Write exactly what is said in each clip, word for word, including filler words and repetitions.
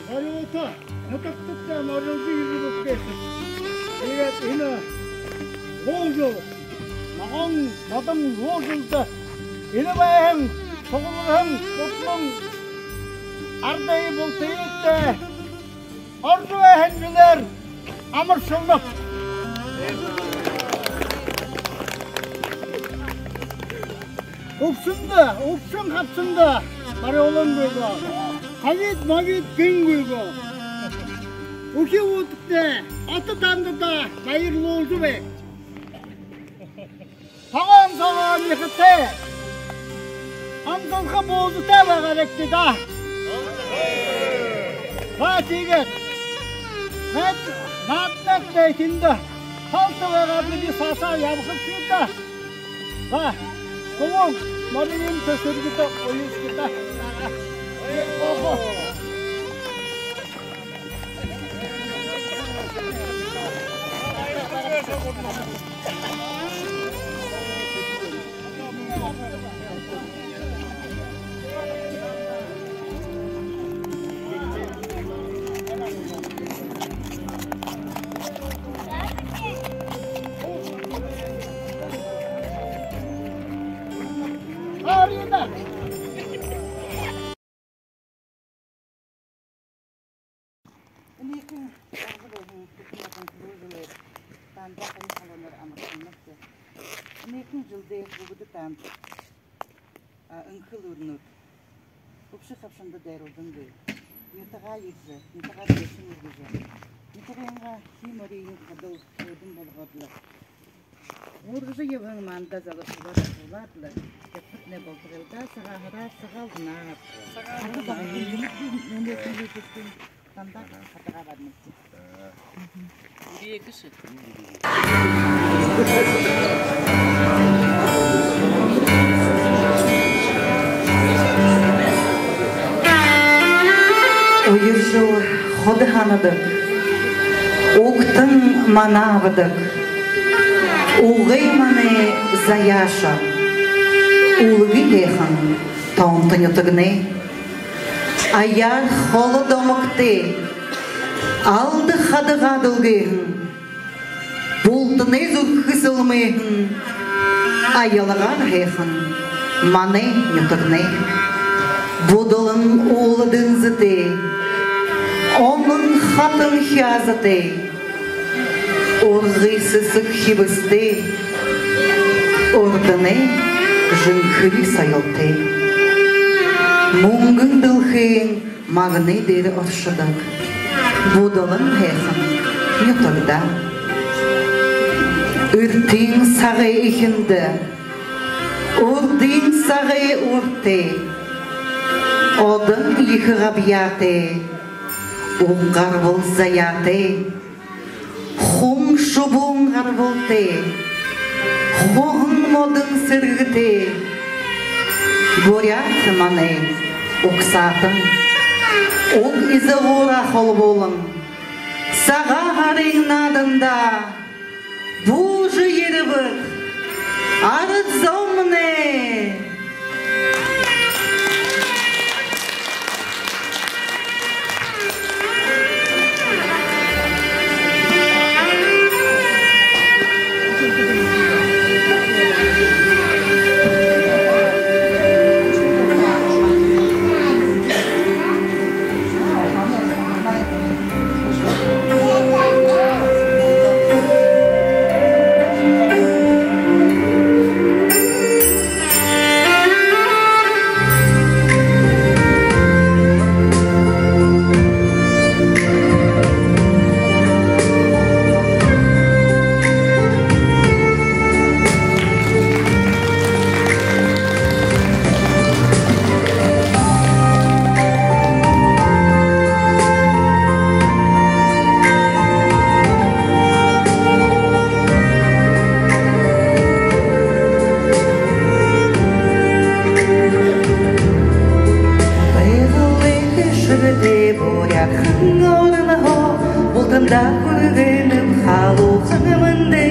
Зорюута нютагтаа морилжо ерэбэб гээшэ. Тиигээд энэ луу жэл, ногоон модон луу жэлдэ энэ байһан, сугларһан, будлан арадай бултыетнай орожо байһан жэлээр амаршалнаб. Үбшэндэ, үбшэн хабшанда бариулангүй гү? Ковид-мовид гэнгүй гү? Үхи уудагтаа, ото тандадаа баярлуулжа бай. Тогоон согоон ехэтэй, амсалха буузатай байгаа хэрэгтэй даа. Ба, тиигээд наад, нааднай тэндэ халта байгаа, бидэ саашаа ябахабди даа. Ба, хүбүүн, мориин тэсэргэдэ уяжа даа. Энэхэн арга болон техникын түлөөлөлөөр танда энэ халуунаар амаршалнаб. Энэхэн жэлдээ бүгэдэ танда, а, энхэ элүүрнүүд, үбшэ хабшанда дайралдангүй, нютагаа ерэжэ, нютагаа дээшэнь үргэжэ, нютагайнгаа хии мориин хадал өөдэнь болгоод лэ, үргэжэ ябаһан манда залуушуулаа дуулаад лэ, ябахатнай болтогой даа. Сагаан һараар, Сагаалганаар. Сагаалганаар. Арга багахан юм, энэ хүнүүдтэнь танда хатагаа баринабди. Үреэгэшэ. Үеэршэл ходо һанадаг, угтан манаадаг, угай манай заяаша, үлгы һайхан тоонто нютагнай. Аяар холо домогтой, алда хадагаа дэлгэһэн, бултанай зүрхэ сэлмээһэн, аялгаар һайхан манай нютагнай. Будалан уула дэнзэтэй, онон хатан хяазатай, ургы сэсэг хибэстэй, урданай жэнхэри соёлтой. Мүнгэн дэлхэйн магнай дээрэ оршодог будалан һайхан нютаг даа. Эртын сагай эхиндэ, урдын сагай урда, одон ехэ габьяатай, уг гарбал заяатай, хун шубуун гарбалтай, хуһан модон сэргэтэй буряад манай угсаатан. Уг изагуураа холбуулан, Сагаан һарын нааданда буужа ерэбэд, арад зомнай! Байгал ехэ шэрэтэ буряад хан ороноһоо бултандаа хүргэнэб халуухан мэндэ.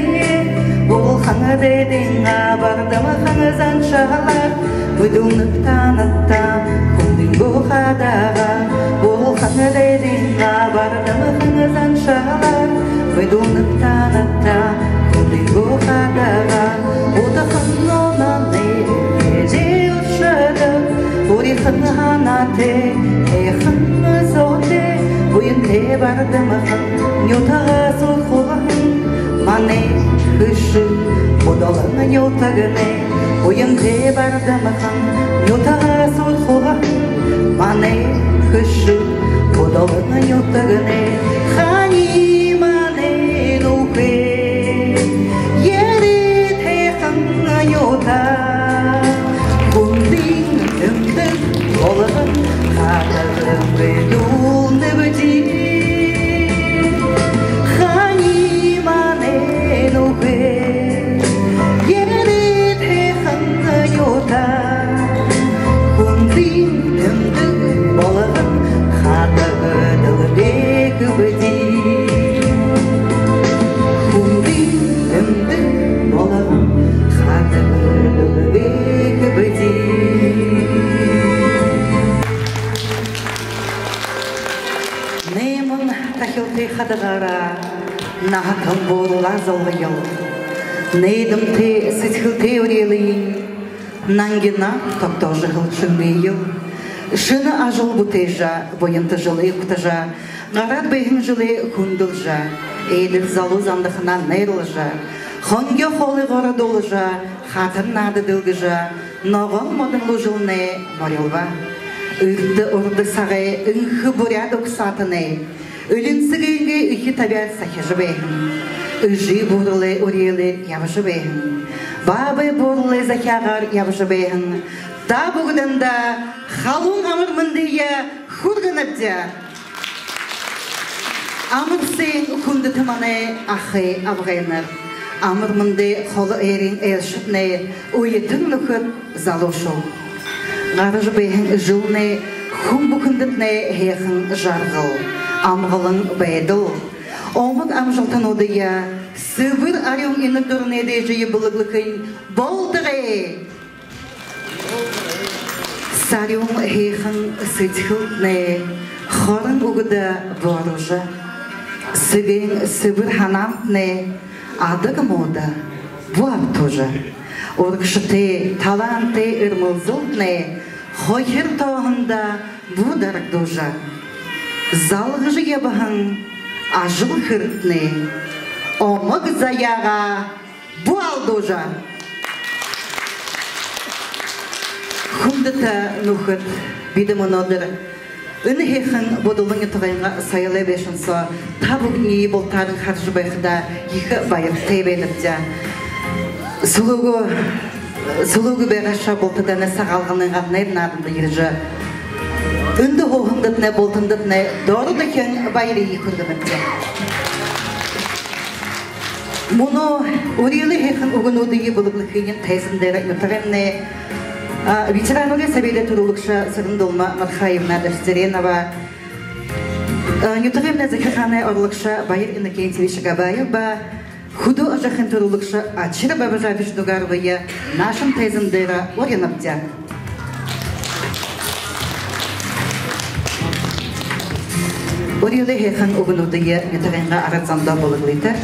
Бурхан дээдын бардамхан заншалаар мэдүүлнэб танадта хүндын гү хадаагаа. Бурхан дээдын Һайхан һанаатай, һайхан зөөтэй, буянтай бардамхан нютагаа суурхуулһан манай хэшэг Будалан нютагнай. Буянтай бардамхан нютагаа суурхуулһан манай хэшэг Будалан нютагнай. Хани манай нүхэр, ерээд һайхан нютаг, хүндын тэмдэг болгон хатаран байдуулнабди. Хани манай нүхэр, ерээд һайхан нютаг, хүндын тэмдэг болгон хатаран байхабди. Хүндын тэмдэг болгон хатаран байхабди. Найман тахилтай хадагаараа наһатан бууралаа золгоёл. Найдамтай сэдьхэлтэй үреэлыень нангинаар тогтоожо эхилшэмбэел. Шэнэ ажал бүтээжэ, буянта жэлээ угтажа, гараад байһан жэлээ хүндэлжэ, эдир залуу замдахнаа найрлажа, хонгёо хоолой городуулжа, хатар наада дэлгэжэ, ногоон модон лэ жэлнай морилбо. Эртэ урда сагай энхэ буряад угсаатанай элинсэгэйнгээ эхи табяад сахижа байһан, эжы бууралай үреэлээр ябажа байһан, баабай бууралай захяагаар ябажа байһан та бүгэдэндэ халуун амар мэндые хүргэнэбди. Амар сайн, хүндэтэ манай ахай абгайнар, амар мэндэ холо ойрын айлшаднай, үетэн нүхэд, залуушуул. Гаража байһан жэлнай хүн бүхэндэтнай һайхан жаргал, амгалан байдал, омог амжалтануудые, сэбэр арюун энэ түрэнэй дээжые бэлэглэхэнь болтогой. Сарюун һайхан сэдьхэлтнай хорон үгэдэ бууралжа, сэгээн сэбэр һанаантнай адаг мууда бү абтуулжа, урагшатай талаантай эрмэлзэлтнай хохир тооһондо бү дарагдуулжа, залгажа ябаһан ажал хэрэгтнай омог заяагаа бү алдуулжа. Хүндэтэ нүхэд, бидэ мүнөөдэр энэ һайхан Будалан нютагайнгаа соёлой байшан соо та бүгэдэниие бултаараа хаража байхадаа ехэ баяртай байнабди. Сүлөөгөө, сүлөөгөө байгаашаа бултадаа Сагаалганайнгаа найр нааданда ерэжэ, эндэ һууһандатнай, бултандатнай доро дахин баярые хүргэнэбди. Мүнөө үреэлэй һайхан үгэнүүдые бэлэглэхыень тайзан дээрэ нютагаймнай, а, ветерануудай соведэй түрүүлэгшэ Сэрэн-Дулма Мархаевна Дашицыренова, а, нютагаймнай захиргаанай орлогшо Баир Иннокентьевич Габаев ба хүдөө ажахын түрүүлэгшэ Очир Бабажапович Дугаровые наашань тайзан дээрэ уринабди. Үреэлэй һайхан үгэнүүдые нютагайнгаа арад зондоо бэлэглэе.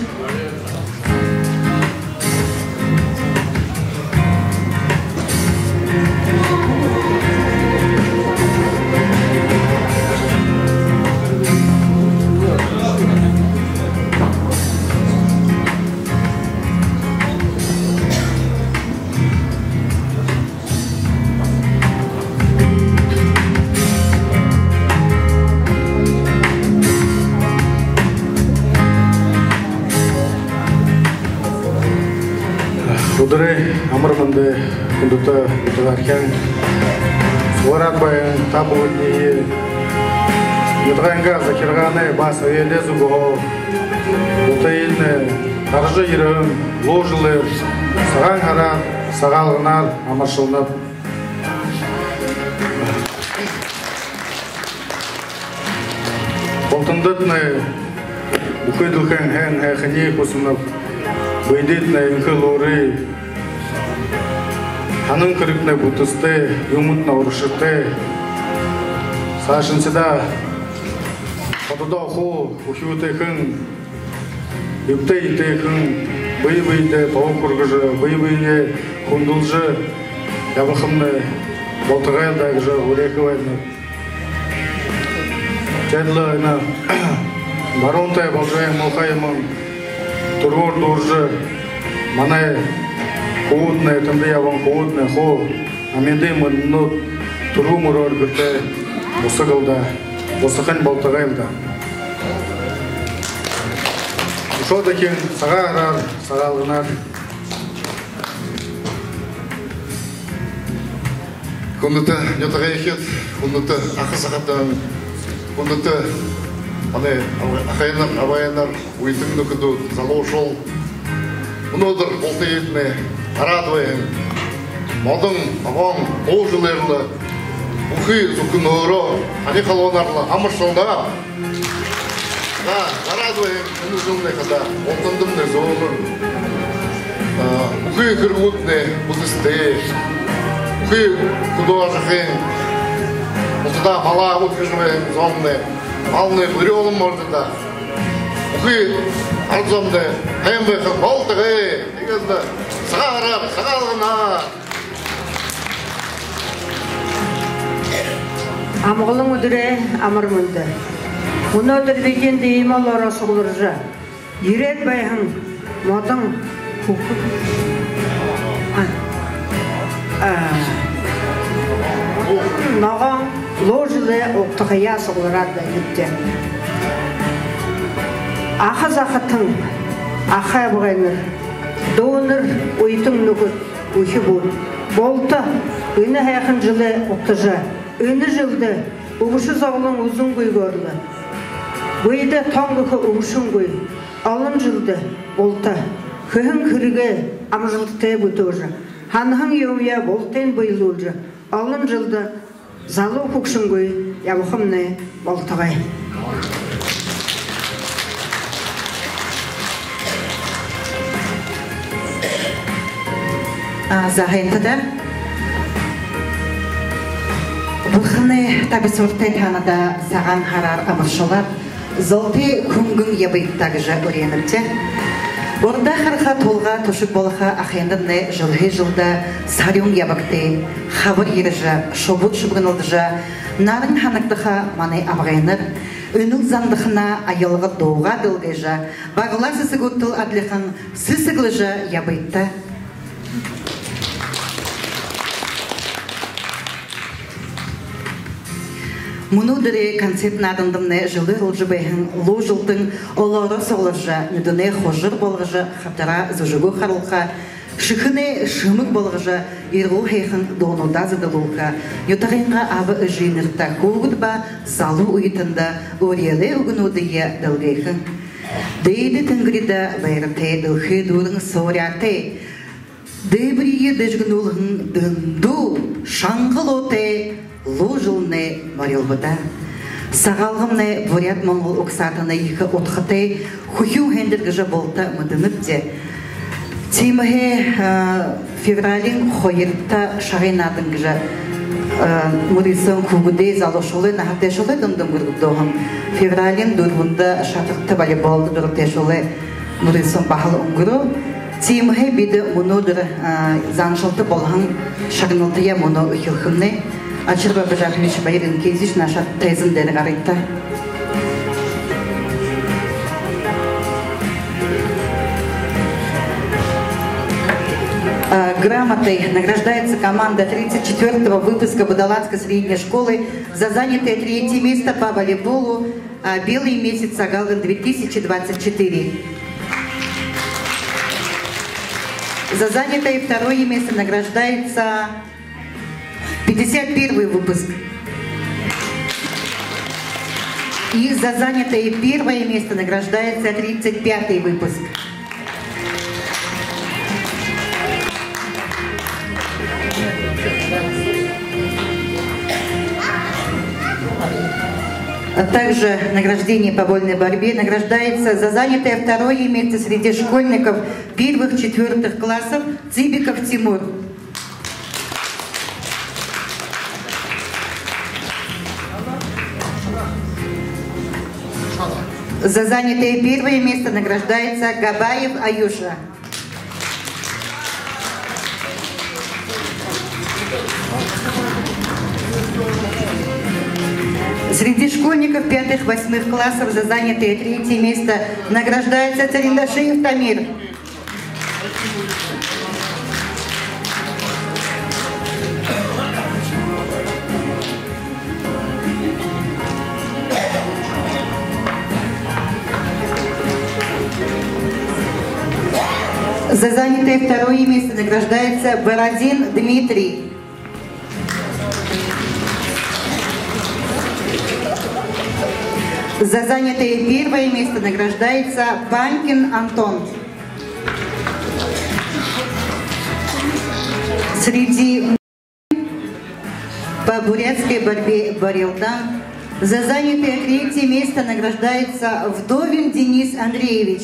Үдэрэй амар мэндэ, хүндэтэ нютагаархин! Суглараад байһан та бүгэдэниие нютагайнгаа захиргаанай ба соведэй зүгһөө бултыетнай гаража ерэһэн луу жэлээр, Сагаан һараар, Сагаалганаар амаршалнаб. Бултандатнай бүхы дэлхэйн һайн һайханиие хүсэнэб. Бэедэтнай энхэ элүүрые, һанаһан хэрэгтнай бүтэсэтэй, юумэтнай урагшатай. Саашанхидаа хододоо хуу үхибүүтэйхэн, эбтэй эетэйхэн, бэе бэедээ туһа хүргэжэ, бэе бэеэ хүндэлжэ ябахамнай болтогой л даа гэжэ үреэхэ байнаб. Тиигээд лэ энэ баруунтай болжо, муухай юумэн түргөөр дүүржэ, манай хүбүүднай, тэндэ ябаһан хүбүүднай хуу амиды мүнөө түргэн мүрөөр гэртээ бусаха л даа. Бусахань болтогой л даа. Үшөө дахин Сагаан һараар, Сагаалганаар. Хүндэтэ нютагайхид, хүндэтэ аха захатан, хүндэтэ манай ахайнар, абгайнар, үетэн нүхэдүүд, залуушуул. Мүнөөдэр бултыетнай гараад байһан модон, ногоон Луу жэлээр лэ бүхы зүгөөр, һанаһан халуунаар лэ амаршалнаб. За, гараад байһан энэ жэлнай хадаа бултандамнай зөөлэн, а, бүхы хэрэгүүднай бүтэсэтэй, бүхы хүдөө ажахын, бултадаа малаа үдхэжэ байһан зомнай малнай бүри олон болжо даа. Бүхы арад зомнай һайн байха болтогой. Тиигээд лэ Сагаан һараар, Сагаалганаар. Амгалан үдэрөөр, амар мэндэ! Мүнөөдэр бидэ эндэ иимэ олоороо сугларжа, ерээд байһан модон хүхэ, а, а, ногоон Луу жэлээ угтахаяа суглараад байнабди. Аха захатан, аха абгайнар, дүүнэр, үетэн нүхэд, үхибүүд, булта энэ һайхан жэлээ угтажа, энэ жэлдэ үбшэ зоболон үзэнгүйгөөр лэ, бэедээ тон гэхэ үбшэнгүй, олон жэлдэ булта хэһэн хэрэгээ амжалтатай бүтээжэ, һанаһан юумэеэ бултыень бэелүүлжэ, олон жэлдэ залуу хүгшэнгүй ябахамнай болтогой. А, за, һайнта даа. Бурханай табисууртай таанадаа Сагаан һараар амаршалаад, золтой хүнгэн ябагты гэжэ үреэнэбди. Урда хараха, тулга түшэг болохо ахайнарнай жэлһээ жэлдэ сарюун ябагты, хабар ерэжэ, шубууд шэбгэнэлдэжэ, наран һанагдаха манай абгайнар, үнэн зандаханаа аялга дуугаа дэлгэжэ, баглаа сэсэгүүдтэл адлихан сэсэглэжэ ябагты. Мүнөөдэрэй концерт наадандамнай жэлээ оролдожо байһан Луу жэлтэн олоороо сугларжа, нюдэнэй хужар болгожо, хатараа зүжэгөө харуулха, шэхэнэй шэмэг болгожо, ирагуу һайхан дуунуудаа зэдэлүүлхэ, нютагайнгаа аба эжынэртэ, хүүгэд ба залуу үетэндэ үреэлэй үгэнүүдые дэлгэхэ. Дээдэ тэнгэридэ байратай дэлхэй дүүрэн сууряатай, дээбэриие дэжэгэнүүлһэн дэндүү шанга Луутай Луу жэлнай морилбо даа. Сагаалганмнай буряад-монгол угсаатанай ехэ удхатай хүхюу һайндэр гэжэ булта мэдэнэбди. Тиимэһээ, а, февралиин хоёрто шагай наадан гэжэ, а, мүрысөөн хүүгэдэй, залуушуулай, наһатайшуулай дунда үнгэргэгдөө һэн. Февралиин дүрбэндэ шатарта волейболдо дуратайшуулай мүрысөөн баһал үнгэрөө. Тиимэһээ бидэ мүнөөдэр, а, заншалта болоһон шагналтаяа мүнөө эхилхэмнай. Очир Бабажапович, Баир Иннокентьевич, наашаа тайзан дээрэ гарыт даа. А, грамотой награждается команда тридцать четвёртого выпуска Будалацкой средней школы за занятое третье место по волейболу, а, «Белый месяц Сагаалган две тысячи двадцать четыре». За занятое второе место награждается пятьдесят первый выпуск. И за занятое первое место награждается тридцать пятый выпуск. А также награждение по вольной борьбе награждается за занятое второе место среди школьников первых, четвёртых классов Цыбиков Тимур. За занятое первое место награждается Габаев Аюша. Среди школьников пятых, восьмых классов за занятое третье место награждается Цырендашиев Тамир. За занятое второе место награждается Бородин Дмитрий. За занятое первое место награждается Банькин Антон. Среди по бурятской борьбе барелдан за занятое третье место награждается Вдовин Денис Андреевич.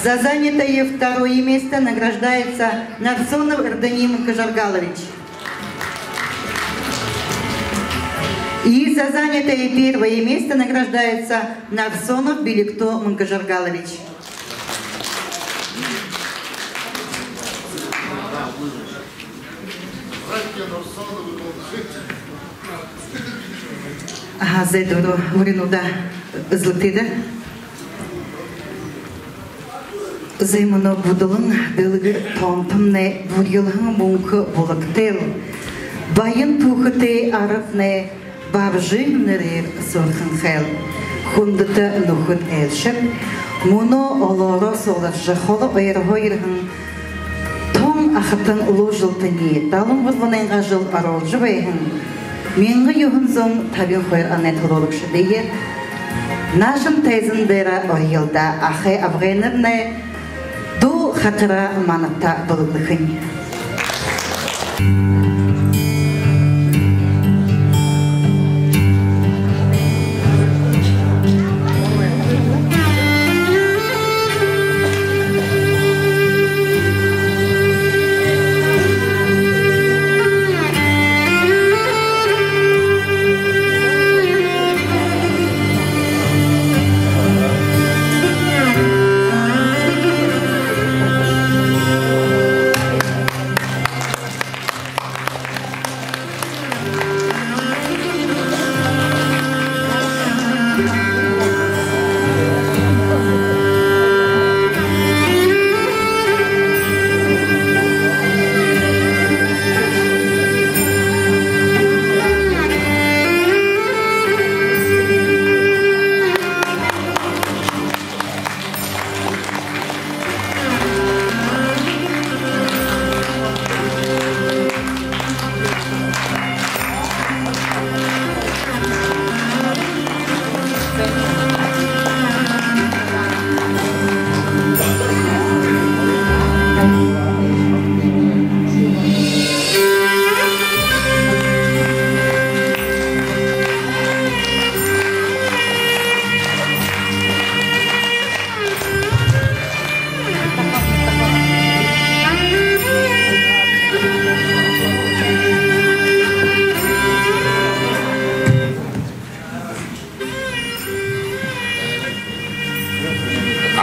За занятое второе место награждается Нарсонов Эрдэни Манкажаргалович. И за занятое первое место награждается Нарсонов Беликто Манкажаргалович. Аха, зай, дүүрээ, уринуудаа эзэлэгты даа. Зай, мүнөө бүдэлэн дэлгэр тоонтомнай бүрилһэн мүнхэ булагтай л, баян түүхэтэй араднай Бабжын нэрээр суурханхай л. Хүндэтэ нүхэд айлшад, мүнөө олоороо сууларжа, холо ойроһоо ерэһэн тон ахатан Луу Жэлтэниие далан гурбанайнгаа жэл оруулжа байһан мянга юһэн зуун табин хоёр оной түлөөлэгшэдые наашань тайзан дээрэ уряалдаа, ахай абгайнарнай дуу хатараа манатаа бүлэглэхэнь.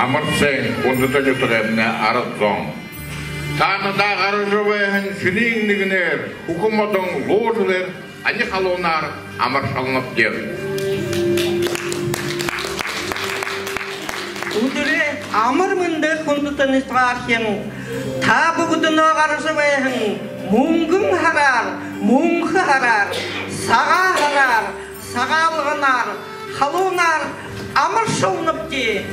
Амар сайн, хүндэтэ нютагаймнай арад зон! Таанадаа гаража байһан шэнын нэгэнээр, хүхэ модон Луу жэлээр, али халуунаар амаршалнабди. Үдэрэй амар мэндэ, хүндэтэ нютагаархин! Та бүгэдэнөө гаража байһан мүнгэн һараар, мүнхэ һараар, сагаан һараар, сагаалганаар, халуунаар амаршалнабди.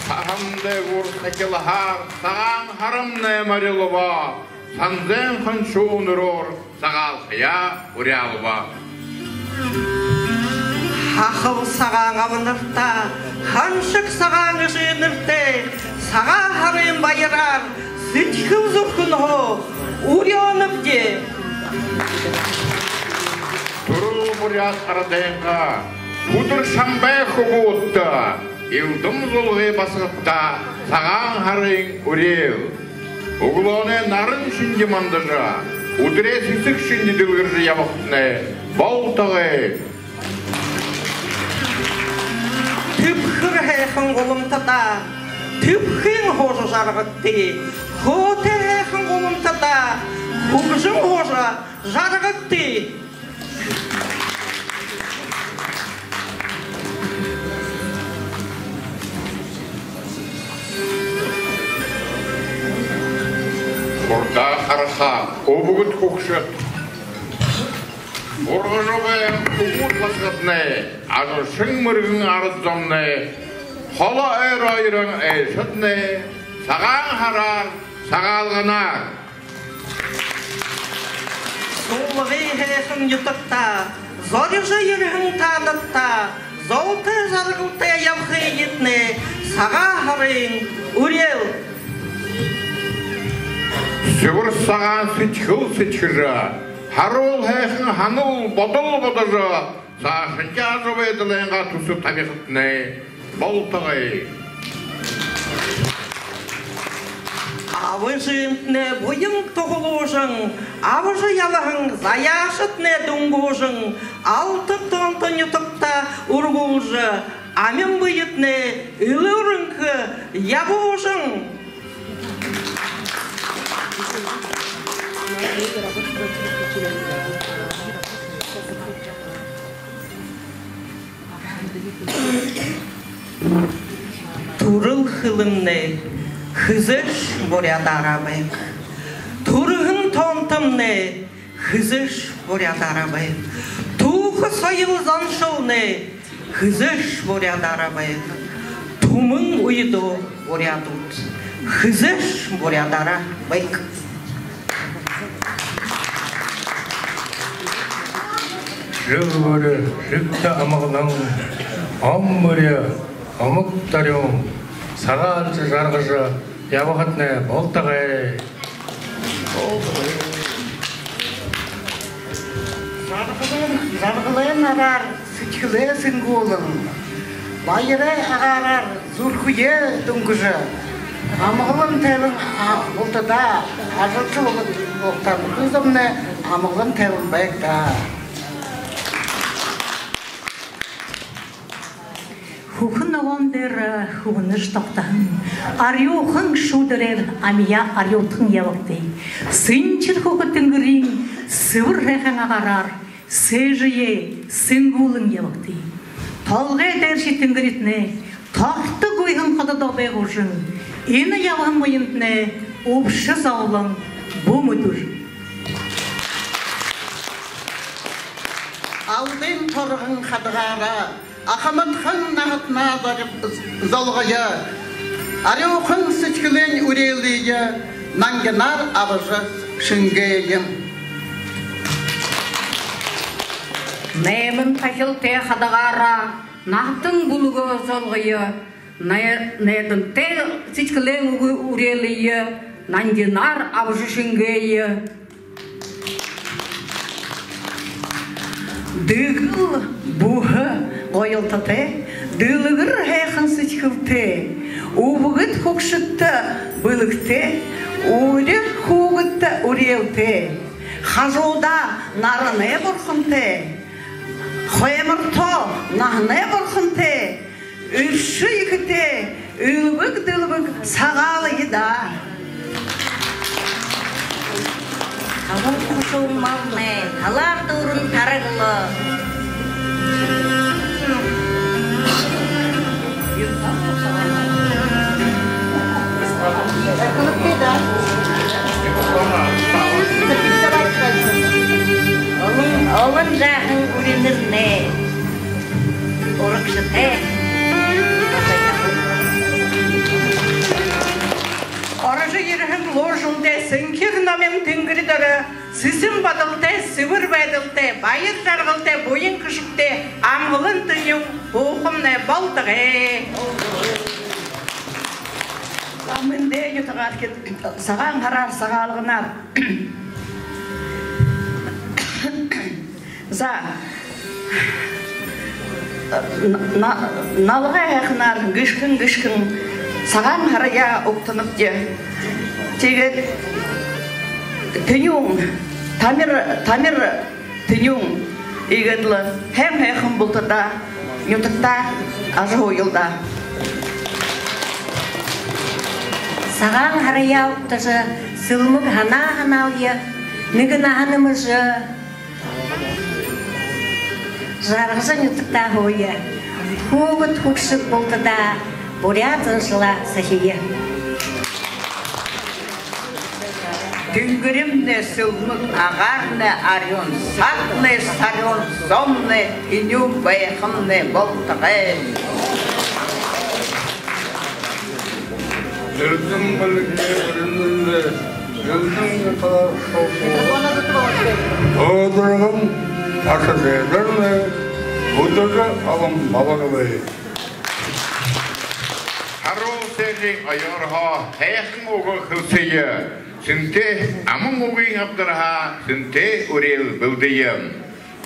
Саһан дээгүүр сахилһаар Сагаан һарамнай морилбо, Санзайн хоншуун үрөөр Сагаалхаяа уряалба. Һахал сагаан абанартаа, ханшаг сагаан эжынэртээ Сагаан һарын баяраар сэдьхэл зүрхэнһөө уряанабди. Түрэл буряад арадайнгаа хүдэр шамбай хүбүүдтэ, элдэм зулгы басагадта Сагаан һарын үреэл! Үглөөнэй наран шэнги мандажа, үдэрэй сэсэг шэнги дэлгэржэ ябахатнай болтогой. Түбхэр һайхан гуламтадаа түбхын һуужа жаргагты. Хөөтэй һайхан гуламтадаа Хүгжэн һуужа жаргагты. Урдаа хараха үбгэд хүгшэд. Ургажа байһан үбгэд басагаднай, ажалшан мэргэн арад зомнай, холо ойро ерэн айлшаднай, Сагаан һараар, Сагаалганаар. Сулгы һайхан нютагтаа зорижо ерэһэн таанадтаа золтой жаргалтай ябахыетнай Сагаан һарын үреэл. Сэбэр сагаан сэдьхэл сэдьхэжэ, һаруул һайхан һанал бодол бодожо, саашанхи ажабайдалайнгаа түсэб табихатнай болтогой. Абашатнай буян туһалуулжан, абажа ябаһан заяашаднай дүнгүүлжэн, алтан тоонто нютагтаа үргүүлжэ, амин бэетнай элүүр энхэ ябуулжан. Түрэл хэлэмнай хэзээш буряадаараа байг. Түрэһэн тоонтомнай хэзээш буряадаараа байг. Түүхэ соёл заншалнай хэзээш буряадаараа байг. Түмэн үедөө буряадууд хэзээш буряадаараа байг. Жэл бүри жэгдэ амгалан, он бүри омог дорюун, сагаалжа жаргажа ябахатнай болтогой. Жаргалай, жаргалай нараар сэдьхэлээ сэнгүүлэн, баярай агаараар зүрхөө дүнгэжэ, амгалан тайбан, а, бултадаа ажаллажа байһан бултадаа, бүхы зомнай амгалан тайбан байг даа. Хүхэ ногоон дээрэ хүгнэжэ тогтоһон арюухан шүүдэрээр амияа арюудхан ябагты. Сэнхир хүхэ тэнгэриин сэбэр һайхан агаараар сээжээ сэнгүүлэн ябагты. Толгой дээрэшье тэнгэритнай торто гүйһэн хододоо байгуулжан, энэ ябаһан буянтнай үбшэ зоболон бү мэдүүр. Алдын торгон хадагаараа ахамадхан наһатнай зориг золгоё. Арюухан сэдьхэлэйнь үреэлые нангинаар абажа шэнгээе. Найман тахилтай хадагаараа наһатан бүлэгөө золгоё. Най-, найдантай сэдьхэлэйнь үгэ-, үреэлые нангинаар абажа шэнгээе. Дэгэл бүһэ гоёлтотой, дэлгэр һайхан сэдьхэлтэй, үбгэд хүгшэдтэ бэлэгтэй, үри хүүгэдтэ үреэлтэй, хажуудаа наранай бурхантай, хоймортоо наһанай бурхантай, эршэ ехэтэй, элбэг дэлбэг Сагаалая даа. Табан хүшүүн малнай талаар дүүрэн тараглаа. Олон, олон жаахан үринэрнай урагшатай. Орожо ерэһэн луу жэлдээ сэнхир номин тэнгэри доро сэсэн бодолтой, сэбэр байдалтай, баяр жаргалтай, буян хэшэгтэй, амгалан тэнюун һуухамнай болтогой. Амин дээдэ тагаархид, Сагаан һараар, Сагаалганаар. За. На-, на-, налгай һайханаар гэшхэн, гэшхэн Сагаан һараяа угтанабди. Тиигээд тэнюун, тамир, тамир тэнюун, иигээд лэ һайн һайхан бултадаа, нютагтаа ажаһууял даа. Сагаан һараяа угтажа, сэлмэг һанаа һанаалая, Нэгэ наһа нэмэжэ, жаргажа нютагтаа һууя. Хүүгэд хүгшэд бултадаа буряад заншалаа сахия. Тэнгэримнай сэлмэг, агаарнай арюун, сагнай сарюун, зомнай тэнюун байхамнай болтогой. Эрдэм бэлигэй, эрдэм бэлигэй, эрдэм бэлигэй. Өөдэргэн ашаг эдэрнэ, үдэжэ олон балагабай. Харуул сээжын оёорһоо һайхан үгэ хэлсэе. Сэнтэй аман үгын абдарһаа сэнтэй үреэл бэлдэе.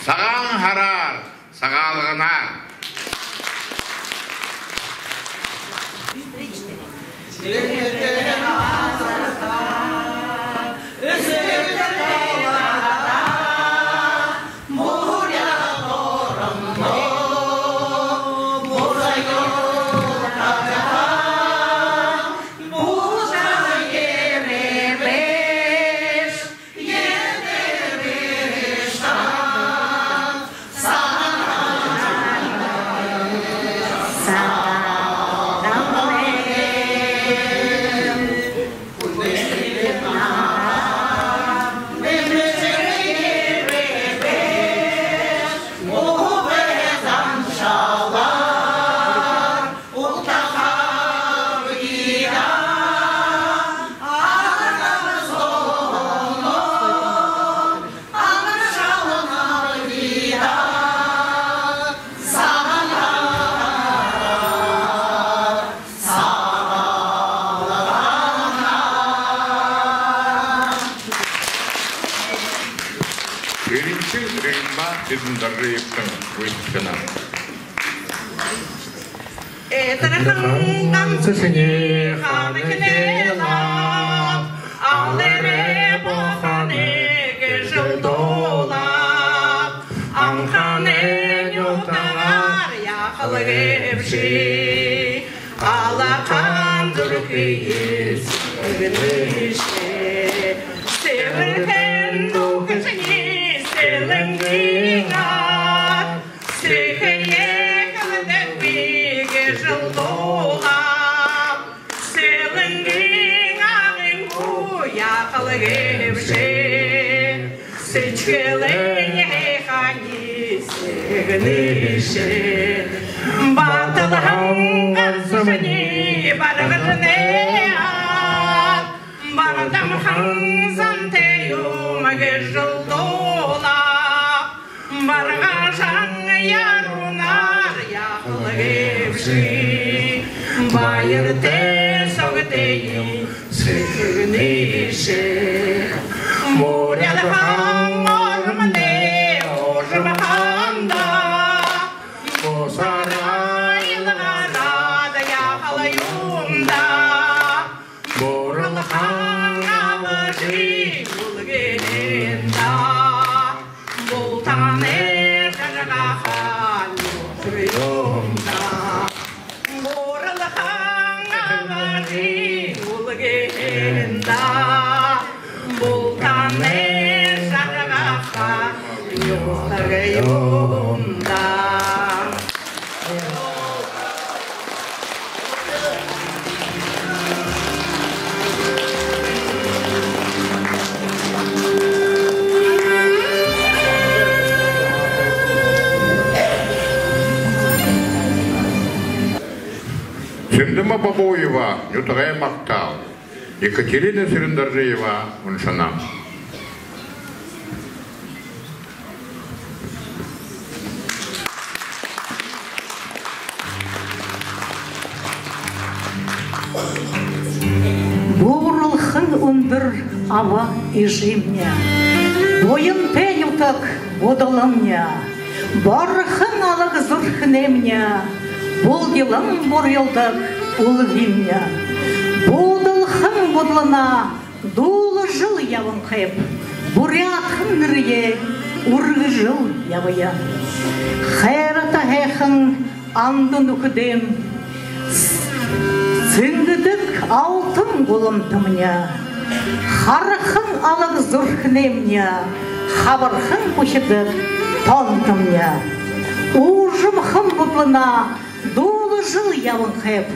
Сагаан һараар, Сагаалганаар. Эринчэн Римма Сэдэндоржиевтан үйлчилэнэ. Эдэрхэн ганса шинии хаана эхилээ лэ, алай эрэ бохоной гэжэл дуулаа. Анханай нютагаар яахал гээбши, алахан зүрхыем сэгнээшэ. Сэбэрхэн дүүхэн шинии Сэлэнгын аад, сэхые хэлэдэгби гэжэл дуулаа. Сэлэнгын агын хуу яахал гээбши, сэдьхэлэй һайханием сэгнээшэ. Баталхан ганса шинии Баргажанай аад, бардамхан зантай юм гэжэл дуулаа. Баргажан яруунаар яахал гээбши, баяртай соогтойем сэгнээшэ. Мүрэлхэн ормоной уужам ханда, бусараа илгараад яахал юм даа. Буралхан абажа үлгээн даа, бултанай жаргахань үтэр юм даа. Буралхан абажа үлгээн даа, бултанай жаргахань үтэр юм даа. Сюндэмэ Бабуева, «Нютагай магтаал». Екатерина Сэдэндоржиева уншана. Бууралхан үндэр аба эжымни, буянтай нютаг Будалымни, бархан алаг зүрхэнэймни, булдилан бурьялдаг үлгымни. Будалхан Будалнаа дуулажал ябанхайб, буряадхан нэрэеэ үргэжэл ябая. Хайрата һайхан анда нүхэдэйм, сэнгэдэг алтан гуламтамни, Харахан алаг зүрхэнэймни, хабархан хүхидад тоонтомни. Уужамхан бүдлэнөө дуулажал ябанхайб,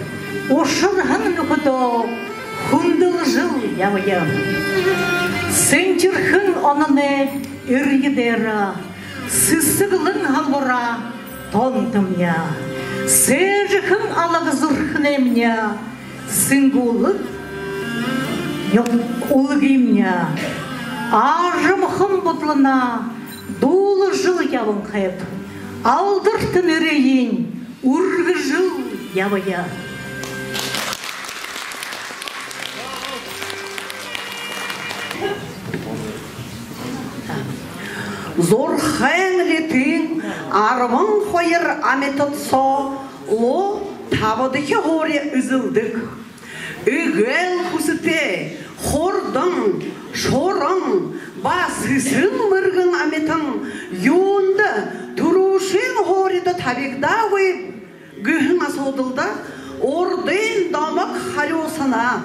ушарһан нүхэдөө хүндэлжэл ябая. Сэнхирхэн онооной эрье дээрэ сэсэглэн халбараа тоонтомни. Сээжэхэн алаг зүрхэнэймни, сэнгүүлэг нюд үлгымни. Аажамхан бүдлэнөө дуулажал ябанхайб, алдарта нэрыень үргэжэл ябая. Зурхайн литын арбан хоёр амитад соо луу табадахи һуури эзэлдэг. Эгээл хүсэтэй, хурдан, шуран ба сэсэн мэргэн амитан юундэ түрүүшын һуурида табигдаагүйб гэһэн асуудалда урдын домог харюусана.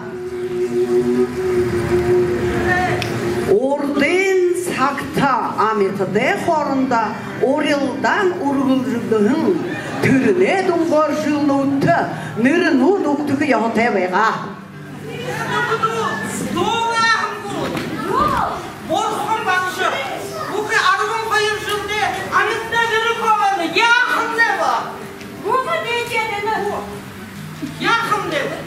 Урдын сагта амитадай хоорондо урилдаан үргэлжэлдэһэн, тэрэнэй дүнгөөр жэлнүүдтэ нэрэнүүд үгтэхэ ёһотой байгаа. Бурхан багша, бүхы арбан хоёр жэлдээ амитанай жэрэ хооһон яахан лэ бэ? Гүмэ дээжэ дэнэ. Яахан лэ бэ?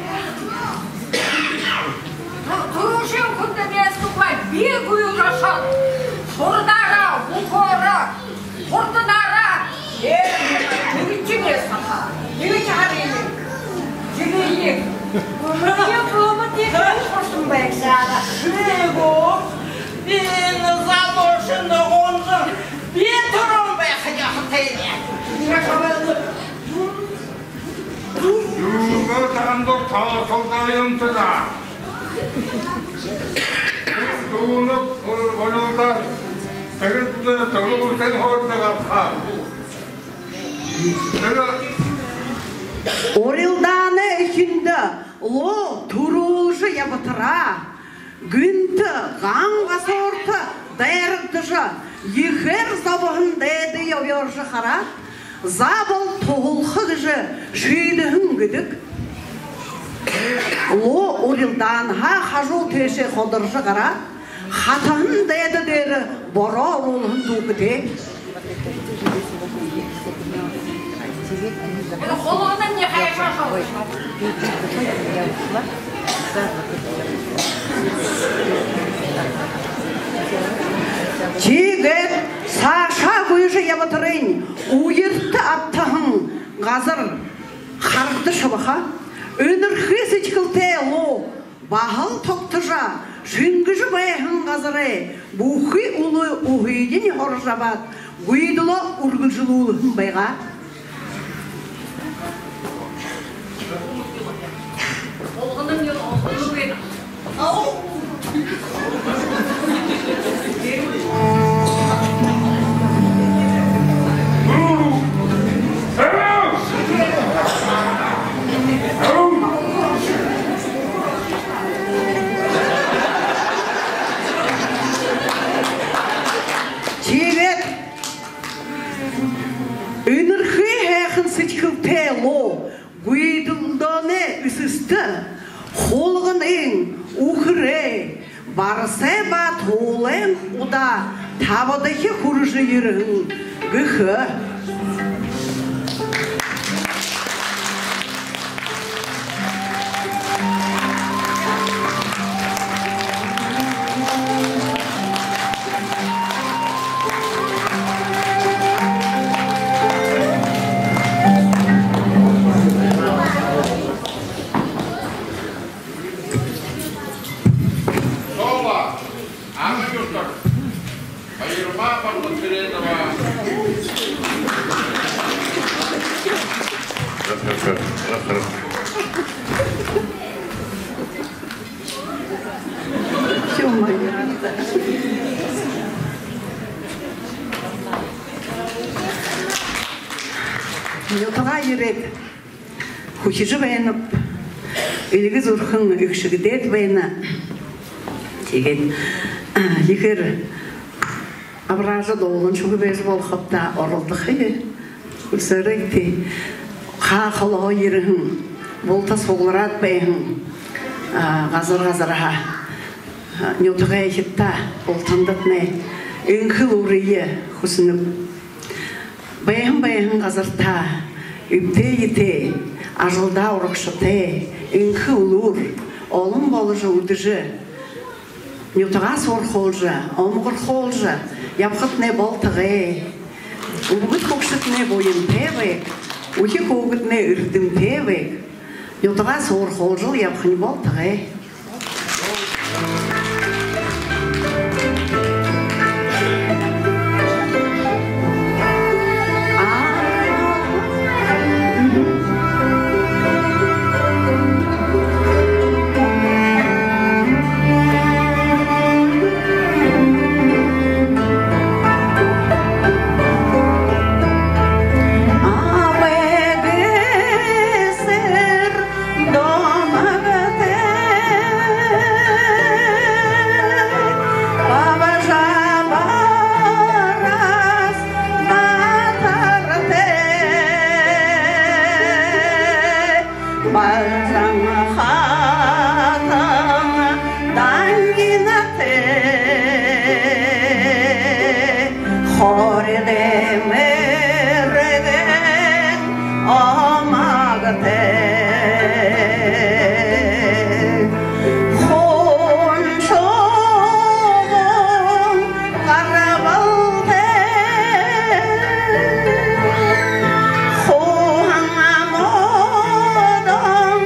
Түрүүшын хүндэ бэшэ тухай би гуйга ошоод, шурдаараа, бүхөөрөө, хурданаараа. Ээ, тэнгэжэ бэшэ ха. Тэнгэжэ харыш. Тэнгэжэ. Гүмэ дээжэ, гүмэ дээжэ, хурдан байгаашаа. Ээгөө, би энэ залуушан гонжон, би түрүүн байха ёһотойб. Юугээ танда тоосолдоо юм тээ даа. Дүүнэр урилдаан. Тэрэ түрүүшын һуурида гараха. Тэрэ урилдаанай эхиндэ луу түрүүлжэ ябатараа, гэнтэ ган гасуурта дайрагдажа, ехээр зобоһон дайдые обёоржо хараад, заабол туһалха гэжэ шиидэһэн гэдэг. Луу урилдаанһаа хажуу тээшээ ходоржо гараад, хатаһан дайда дээрэ бороо оруулһан түүхэтэй. Тиигээд саашаа гүйжэ ябатарынь үертэ абтаһан газар харагдашаба ха. Энэрхы сэдьхэлтэй луу баһал тогтожо, шэнгэжэ байһан газарай бүхы үлүү уһыень һорожо абаад, гүйдэлөө үргэлжэлүүлһэн байгаа. Тиигээд энэрхы һайхан сэдьхэлтэй луу гүйдэлдөөнэй эсэстэ хулганын, үхэрэй, барсай ба туулайн удаа табадахи хүрэжэ ерэһэн гэхэ. Соло. Ана Юртар. Баярма Бардыхаредова. Ё-моё. Нютагаа ерээд, хүхижэ байнаб, эльгэ зүрхэн эгшэгдээд байна. Тиигээд ехээр абаража дууланшагүй байжа болохо ааб даа, оролдохо юм. Хүлисөөрэйгты. Хаа холоһоо ерэһэн, булта суглараад байһан, а, газар газарһаа, а, нютагайхидтаа, бултандатнай энхэ элүүрые хүсэнэб. Байһан байһан газартаа эбтэй эетэй, ажалдаа урагшатай, энхэ элүүр олон боложо, үдэжэ, нютагаа суурхуулжа, омогорхуулжа ябахатнай болтогой. Үбгэд хүгшэднай буянтай байг, үхи хүүгэднай эрдэмтэй байг. Нютагаа суурхуулжал ябахань болтогой. Базан хатан дангинатай, хоридой мэргэн омогтой, хун шубуун гарбалтай, хууһан модон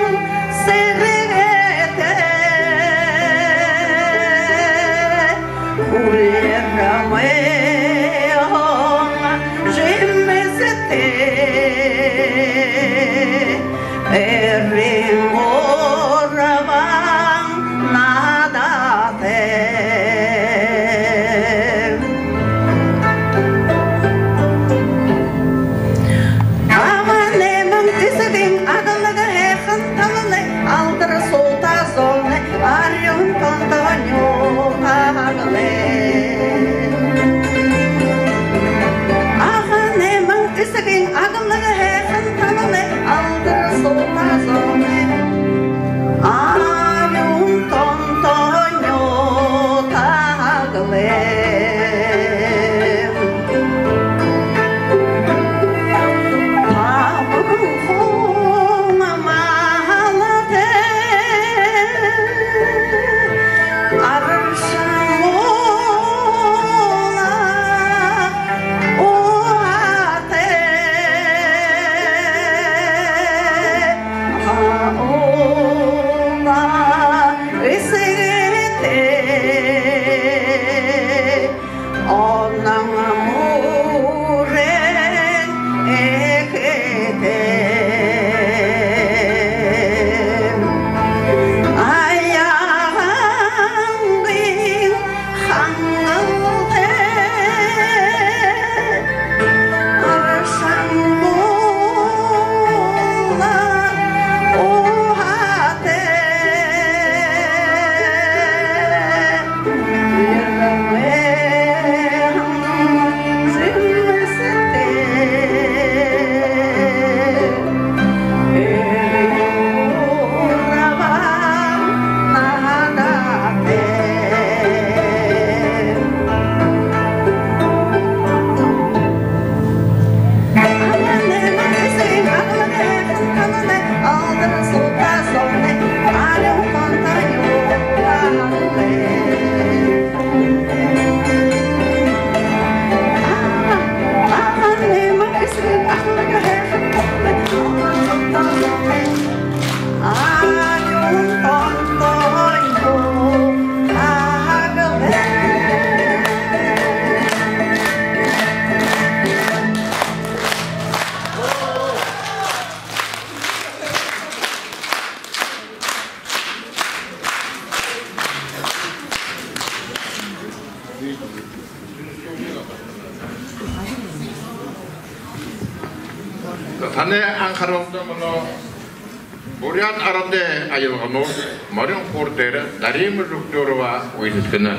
сэргэтэй, хүлеэрмэ һон жэмэстэй, эрын гурбан наадаатай. Ага нэмэн эсэгын аглаг һайхан талалай, алдар суута зоной арюун тонтоонь таагалай. Ага нэмэн эсэгын аглаг һайхан талалай, алдар суута зоной арюун тонтоонь таагалай. Табан хонго малтай, аршан уула уһатай, уула эсэгэтэй, онон мүрэн эхэтэй, аянгын хангалтай, аршан уула уһатай, Танай анхаралда мүнөө Буряад арадай аялганууд морин хуур дээрэ Дарима Жугдурова үйлэдхэнэ.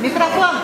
Микрофон.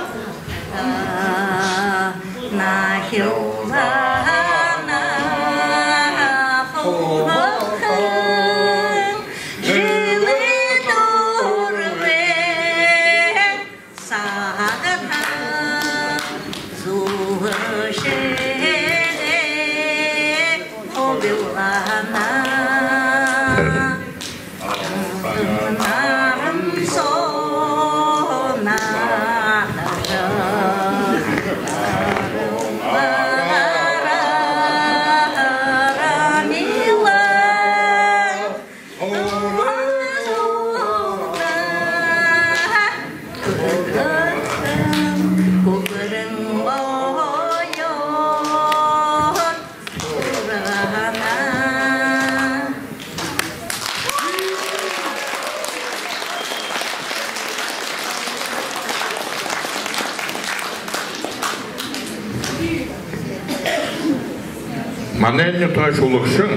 Манай нютагай шүлэгшэн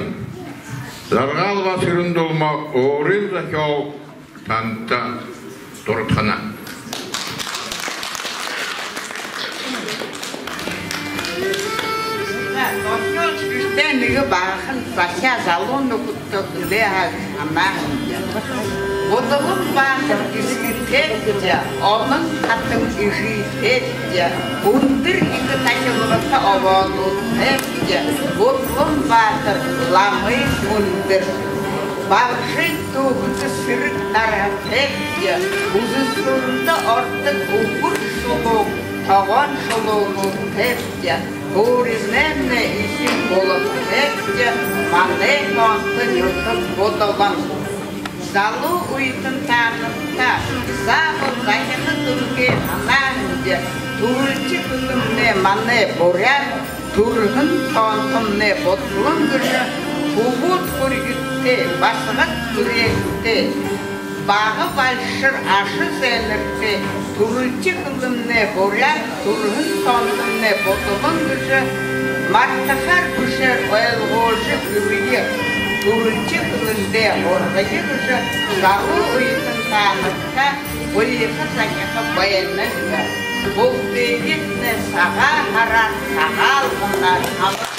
Жаргалова Сэрэн-Дулма өөрын зохёол танда дурадхана. Тээ нэгэ багахан захяа залуу нүхэдтэ хэлээ һаа гэжэ һанаа һэмди. Будалан баатар эсэгэтэйбди, олон хатан эжытэйбди, үндэр ехэ тахилгатай обоонуудтайбди. Будалан баатар ламын үндэр, балжын түүхэдэ сэрэг нарһатайбди, үзэсхэлэндэ ородог үбэр шулуун, тогоон шулуунуудтайбди. Һууринаймнай эхин бултадайбди, манай тоонто нютаг Будалан. Залуу үетэн таанадта заабол захиха дүргээ һанаа һэмди. Түрэлхи хэлэмнай манай буряад, түрэһэн тоонтомнай Будалан гэжэ хүбүүд хүрьгэдтэй, басагад түрээндтэй, бага балшар аша зээнэртэй, түрэлхи хэлэмнай буряад, түрэһэн тоонтомнай Будалан гэжэ мартахаар бэшээр ойлгуулжа үгэе. Түрэлхи хэлэндээ һургая гэжэ залуу үетэн таанадта гуйха захиха байнаб. Бүгэдыетнай Сагаан һараар, Сагаалганаар амаршалнаб.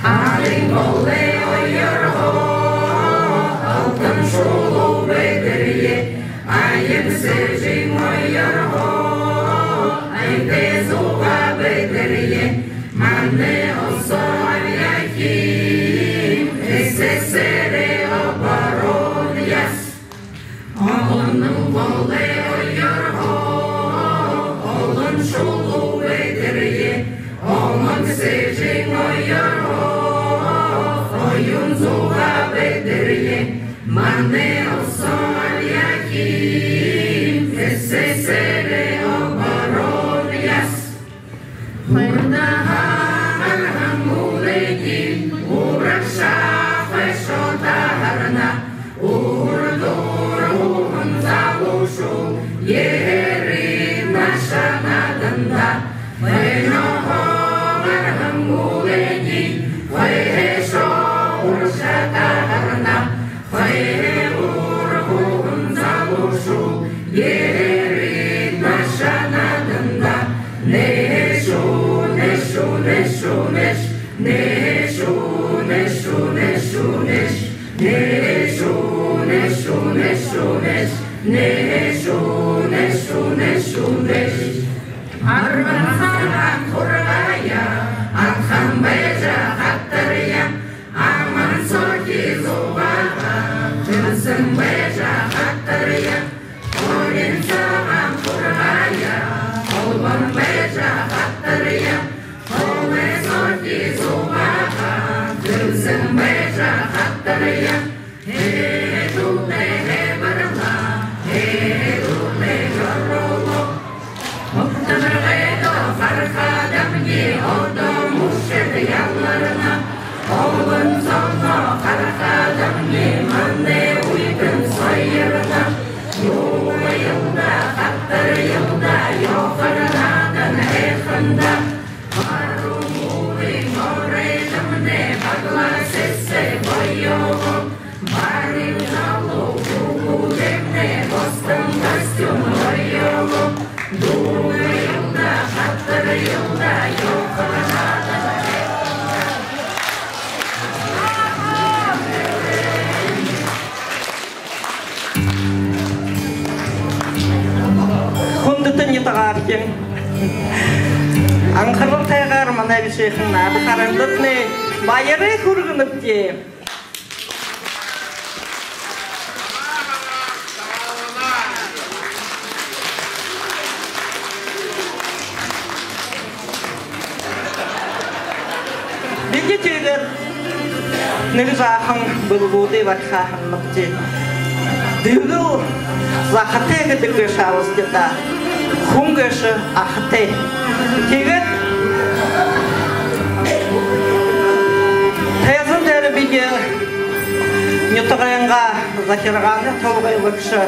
Арын голой оёорһоо алтан шулуу бэдэрье, аян сэржын оёорһоо айтай зугаа бэдэрье. Манай Усааб Яхим, СССР-эй оборона яс. Омон голой оёорһоо олон шулуу бэдэрье, омон сэржын оёорһоо оюун зугаа бэдэрье. Манай Усааб Яхим, СССР-эй оборона яс. Хойноһоо гараһан уулын урагшаа хойшоо таһарна. Урдуур һууһан залуушуул ерээд наашаа наадана. Хойноһоо гараһан уулын хойшоо урагшаа таһарна. Хойнодуур һууһан залуушуул ерээд наашаа наадана. Нэшүү, нэшүү, нэшүү, нэш. Нэшүү, нэшүү, нэшүү, нэш. Нэшүү, нэшүү, нэшүү, нэш. Нэшүү, нэшүү, нэшүү, нэш. Арбан сагаан хургаяа адхан байжа хатарая. Аман соохи зугаагаа хэлсэн байжа хатарая. Орон сагаан хургаяа холбон байжа хатарая. Хоолой соохи зугаагаа хэлсэн байжа хатарая. Хэ-хэ-хэ, дүүнэй хэбэрлээ, хэ-хэ-хэ, дүүнэй ёроолоо. Угтаргайдаа харахадамни, одоо мүшэд яларна. Олон зоноо харахадамни, манай үетэн соёрно. Дуугыел даа, хатарыел даа, ёохор наадан һайхан даа. Баруун уулын оройдомнай баглаа сэсэг оёолоо. Баруун залуу хүбүүдэмнай бостон костюм оёолоо. Дуугыел даа, хатарыел даа, ёохор наадан. Хүндэтэ нютагаархин, анхаралтайгаар манай бишыхан наада харандатнай баярые хүргэнэбди. Бидэ тиигээд нэгэ жаахан бэлэгүүдые бариха һананабди. Дэлгэл захатай гэдэг гээшэ аабза даа. Хүн гээшэ ахатай. Тиигээд тайзан дээрэ бидэ нютагайнгаа захиргаанай толгойлогшо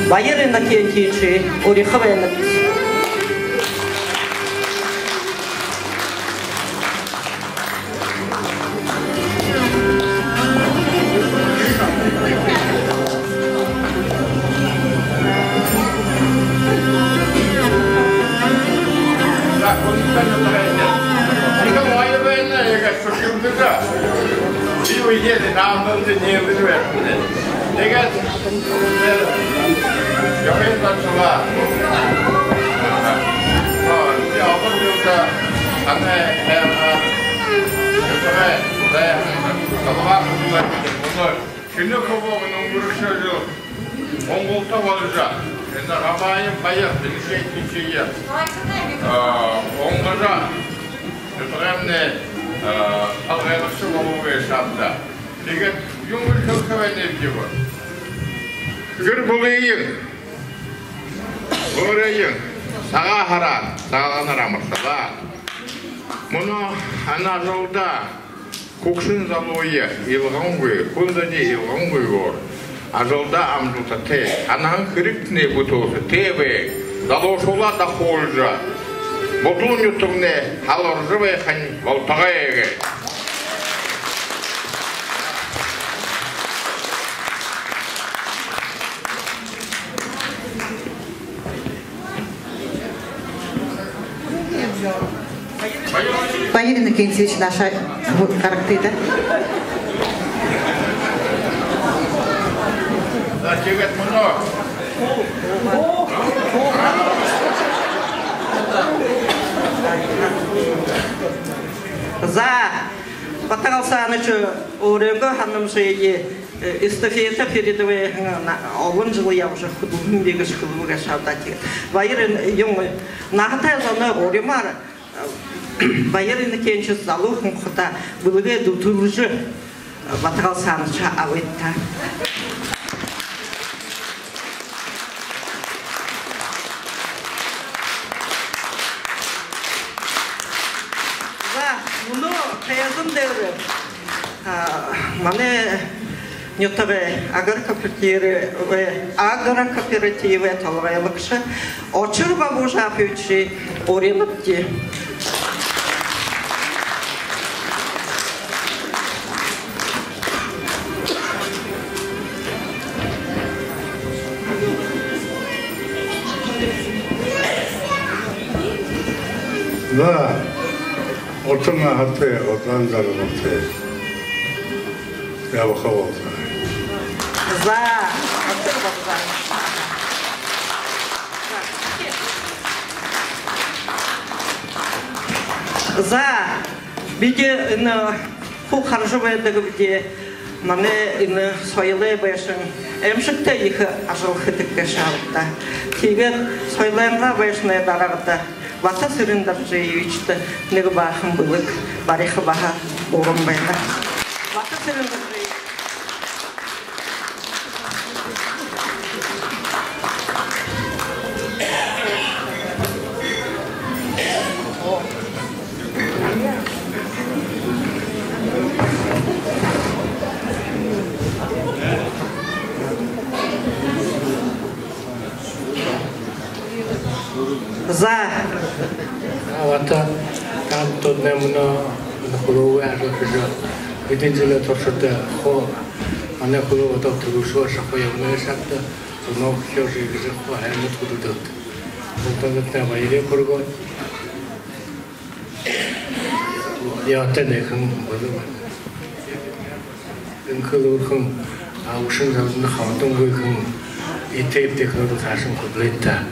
Баяр Иннокентьевичые уряха байнабди. Тиигээд ёһой заншалаа. Тиигээд олон жэлдэ танай хайраар, шүтэгэй, зай, толгой хүллөө. Мүнөө шэнэ хүбүүн үнгэрэгшэ жэл Монголдо болжо, энэ Габаев Баяр Иннокентьевичые, а, онгожо, нютагаймнай, а, толгойлогшо болоо гээшэ аабза даа. Тиигээд юун гэжэ хэлэхэ байнаб гэбэл, гэр бүлыень, өөрыень Сагаан һараар, Сагаалганаар амаршалаа. Мүнөө энэ ажалда хүгшэн залууе илгангүй, хүн зониие илгангүйгөөр Ажалдаа амжалтатай, һанаһан хэрэгтнай бүтээсэтэй бай, залуушуулаа дахуулжа, Будалай нютагнай һаларжа байхань болтогой гэжэ. Баир Иннокентьевич, наашаа гарагты даа. За, тиигээд мүнөө. За, Батагал Саныч, өөрынгөө һанамжые, э, эстафета передавая, һэн, на-, олон жэл ябажа, хүдэлһэн би гэжэ хэлэбэ гээшэ ааб даа, тиигээд. Баир ин-, юм, наһатай зоной гуримаар, э, Баир Иннокентьевич залуу хүн хадаа бэлэгээ дүтэлжэ, э, Батагал Санычаа абыт даа. За, мүнөө тайзан дээрэ, а, манай нютагай агрокооперативай, агрокооперативай толгойлогшо Очир Бабужаповичые уринабди. За, утаһан наһатай, удаан жаргалтай ябаха болтогой. За, Очир Бабужапович. За, бидэ энэ хуу хаража байдагбди, манай энэ соёлой байшан аймшагтай ехэ ажал хэдэг гээшэ ааб даа. Тиигээд соёлойнгоо байшанай даргада Бата Цырендоржиевичта нэгэ баахан бэлэг бариха баһа уран байна. Бата Цырендоржиевич. За. Бата, таанад мүнөө хүлөө ажал хэжэ, хэдэн жэлэй туршада хуу манай хүлөө одоо түрүүшээ шахуу ябана гээшэ ааб даа, зоноо хүлөө шигэжэ хуу аймагта хүдэлдөөд. Бултандатнай баярые хүргөөд. Яатай нэгэн болоо. Энхэ элүүрхэн, а, үбшэн зондо хабадангүй хэн, эдэ эбтэй хэн саашань хүдэлыт даа.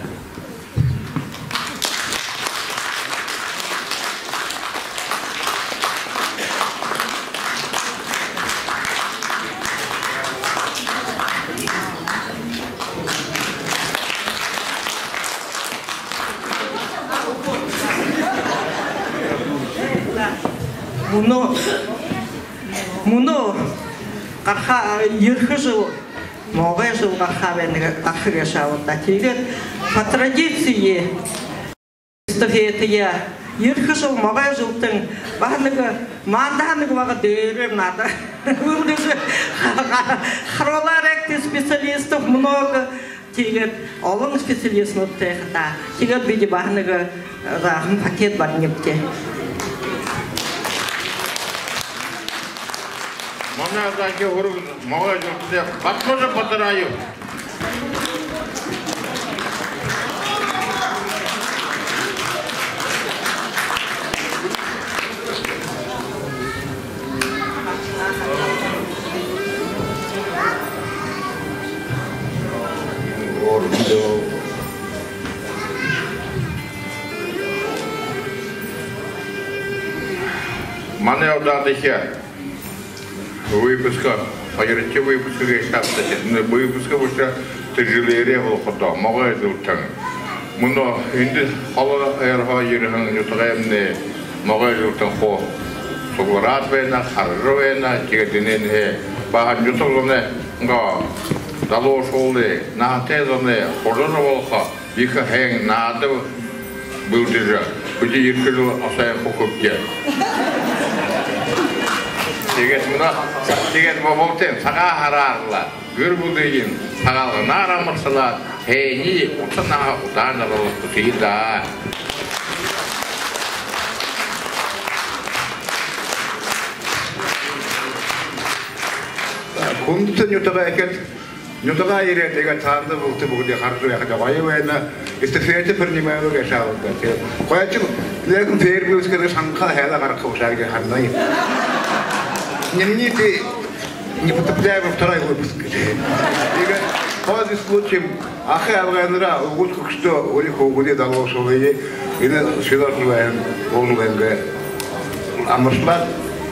Мүнөө, мүнөө гараха, ерэхэ жэл могой жэл гараха байна, гараха гээшэ ааб даа. Тиигээд по традиции эстафетаяа ерэхэ жэл могой жэлтэн баһа нэгэ манда нэгэ бага дээрэ надаа үлдэжэ харуулаарайгты, специалистов много. Тиигээд олон специалистнуудтай хадаа. Тиигээд бидэ баһа нэгэ, э, заахан пакет баринабди. Манай заахан хүрэг могой жэлтэдэ Батмужа Батараев. Манай удаадахи выпуска, хоёрдохи выпуска гээшэ ааб даа, тиигээд энэ выпуска бэшэ, тэрэ жэлээрээ болоходоо, могой жэлтэн. Мүнөө эндэ холо ойроһоо ерэһэн нютагаймнай могой жэлтэн хуу суглараад байна, хаража байна. Тиигээд энээнһээ баһа нютаг зоной, залуушуулай, наһатай зоной хужар болохо ехэ һайн наада бэлдэжэ, бидэ ерэхэ жэл ошоһон хүхэбди. Тиигээд мүнөө, тиигээд мүнөө бултыень Сагаан һараараа, гэр бүлыень Сагаалганаар амаршалаад, һайниие, ута наһа удаан жаргал хүсэе даа. Хүндэтэ нютагаархид, нютагаа ерээд, иигээд таанадые бүгэдые хаража байхада гоё байна. Эстафета принимаю гээшэ ааб даа. Тиигээд хойто легэн фейерверк гэжэ шанга хайлаа гаргаха бэшэ һэн гэжэ һананаб. Дневники не потопляемых, второй выпуск. Тиигээд пользуясь случаем, аха абгайнараа, үгы хүгшэдөө, үри хүүгэдые, залуушуулые энэ шэдэр жэлээр, уулын гээ амаршалаад,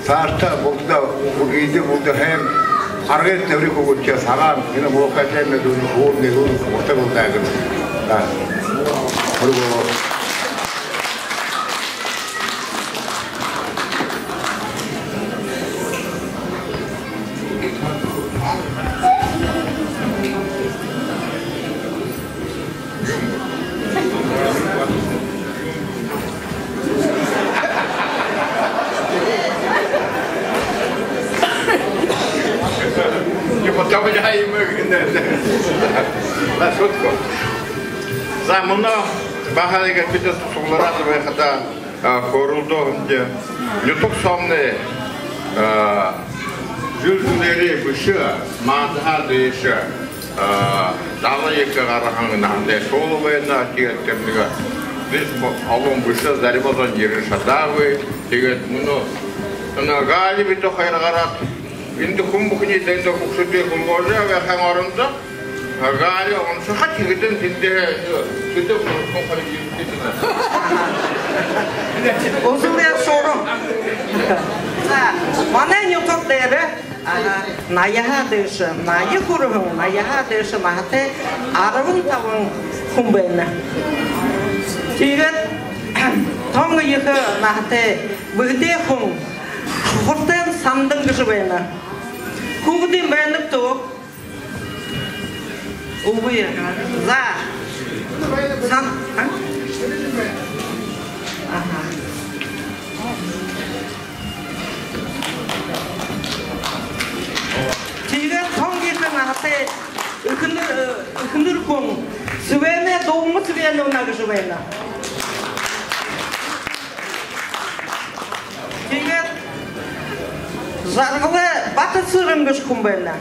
саашадаа бултадаа, эдэ булта һайн, харгыт, үри хүүгэдтээ сагаан, энэ муухай тайм дүүрэн, уулын дүүрэн, урта болтогой. Да. Мүргөө. Не потом я ему, на шутку. За, мүнөө баһа иигээд бидэ суглараад байхада, а, хөөрэлдөөһэмди, нютаг соомнай, а, жэл жэлээрээ бэшэ, мандаһаа дээшэ, а, дала ехэ гараһан наһатайшуул байна, тиигээд тэрэ нэгэ, бэшэ, олон бэшэ, заримаа зон ерэ шадаагүй. Тиигээд мүнөө, мүнөө Галя бидэ хоёр гараад, эндэ хүн бүхэниие, эндэ хүгшэдые хүлгөөжэ байхын орондо, Галя уншаха, тиигээд тэндэ, тэндэ хүн хоёр ерээд байна. Үзүүлээ, шуурам. За, манай нютаг дээрэ, а, наяаһаа дээшэ, наяа хүрэһэн, наяаһаа дээшэ наһатай арбан табан хүн байна. Тиигээд тон ехэ наһатай бэгдэ хүн Шухартайн Сандан гэжэ байна. Хүүгэдынь байна гүт? Үгы. За. Сан-, а? Аха. Тиигээд тон ехэ наһатай эхэнэр, э, эхэнэр хүн Цыбенэй Дулма Цыбеновна гэжэ байна. Тиигээд Жаргалай Батацырен гэжэ хүн байна.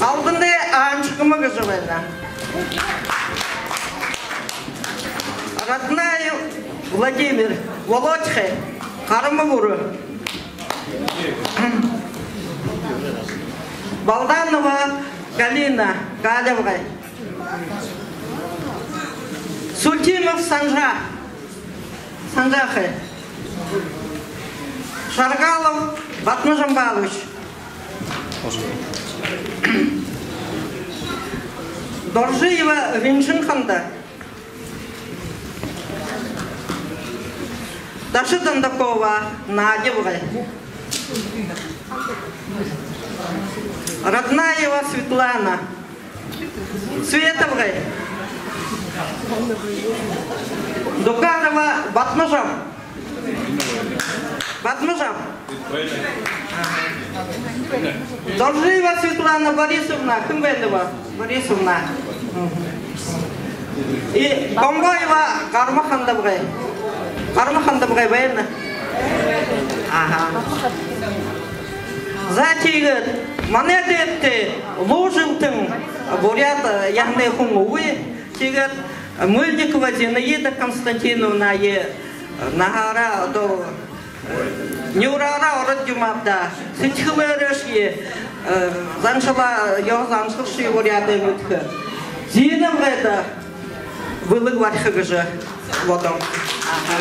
Алданай Анчигма гэжэ байна. Раднаев Владимир, Володьхой, Гарма гүрэн. Балданова Галина, Галя абгай. Сультимов Санжа, Санжа ахай. Шаргалов Батмажамбалович. Доржиева Виншинханда. Даша Дондокова Надя абгай. Раднаева Светлана. Света абгай. Дукарова Батмажам. Батмажам. Доржиева Светлана Борисовна, хэн бэ? Борисовна. И Гомбоева Гарма Ханда абгай. Гарма Ханда абгай байна. Аха. За, тиигээд манай дээдэ Луу Жилтэн буряад, э, яһанай хүн үгы. Тиигээд Мыльникова Зинаида Константиновна, э, наһаараа одоо, э, нюураараа ороод юм ааб даа. Сэдьхэлээрээшье, э, заншалаа, ёһо заншалшье буряадай мэдэхэ. Зина абгайда бэлэг бариха гэжэ бодооб. Аха.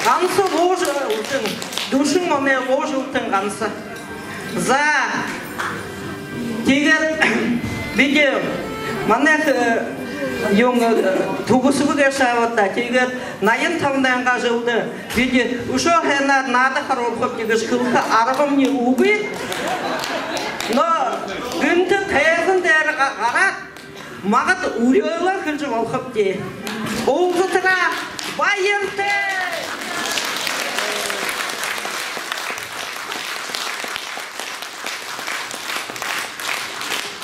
Ганса Луу Жилтэн, дүшэн оной Луу Жилтэн ганса. За. Тиигээд бидэ манай, э, юун, э, түгэсэбэ гээшэ ааб даа. Тиигээд наян табанайнгаа жэлдэ бидэ үшөө һайнаар наада харуулхабди гэжэ хэлэхэ аргамни үгы. Но гэнтэ тайзан дээрэ га-, гараад, магад, үреэлээ хэлэжэ болохобди. Уулзатараа баяртай!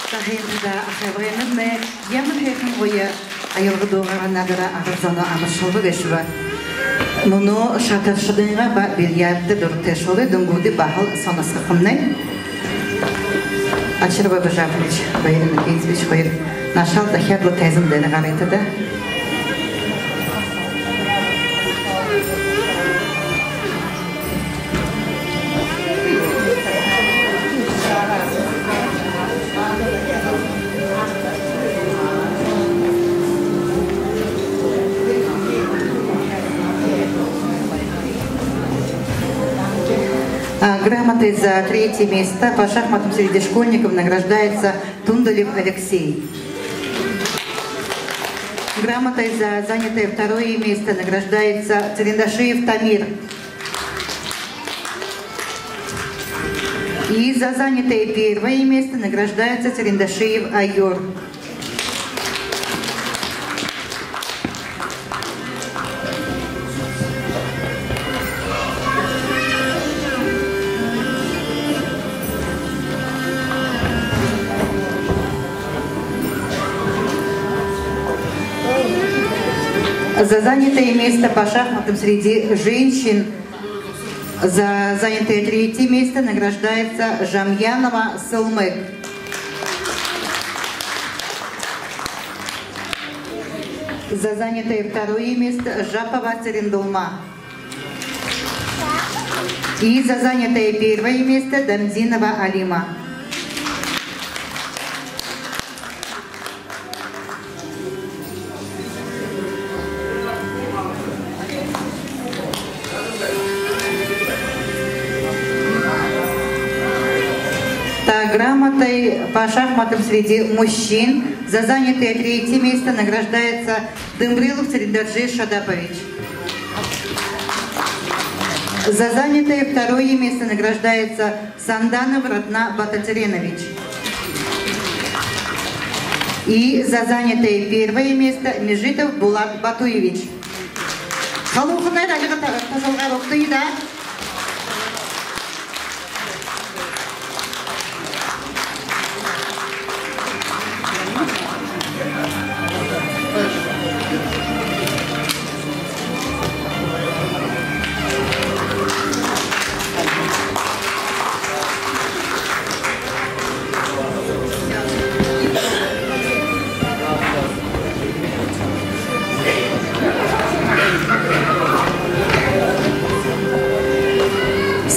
Тахинда ахайбагаймнай ямар һайхан гоё аялга дуугараа, наадаараа арад зоноо амаршалба гээшэб. Мүнөө шатаршадайнгаа ба бильярдта дуратайшуулай дүнгүүдые баһал соносхохомнай. Очир Бабажапович, Баир Никитич хоёр, нашаал дахяад лэ тайзан дээрэ гарыт даа. А, грамотой за третье место по шахматам среди школьников награждается Тундалев Алексей. Грамотой за занятое второе место награждается Цырендашиев Тамир. И за занятое первое место награждается Цырендашиев Айёр. За занятое место по шахматам среди женщин, за занятое третье место награждается Жамьянова Сылмык. За занятое второе место Жапова Цырендулма. И за занятое первое место Дамзинова Алима. Так, грамотой по шахматам среди мужчин за занятое третье место награждается Дымбрылов Цырендоржи Шадапович. За занятое второе место награждается Санданов Радна Батацыренович. И за занятое первое место Межитов Булат Батуевич. Халууханаар альга та-, ташалгаар угтая даа.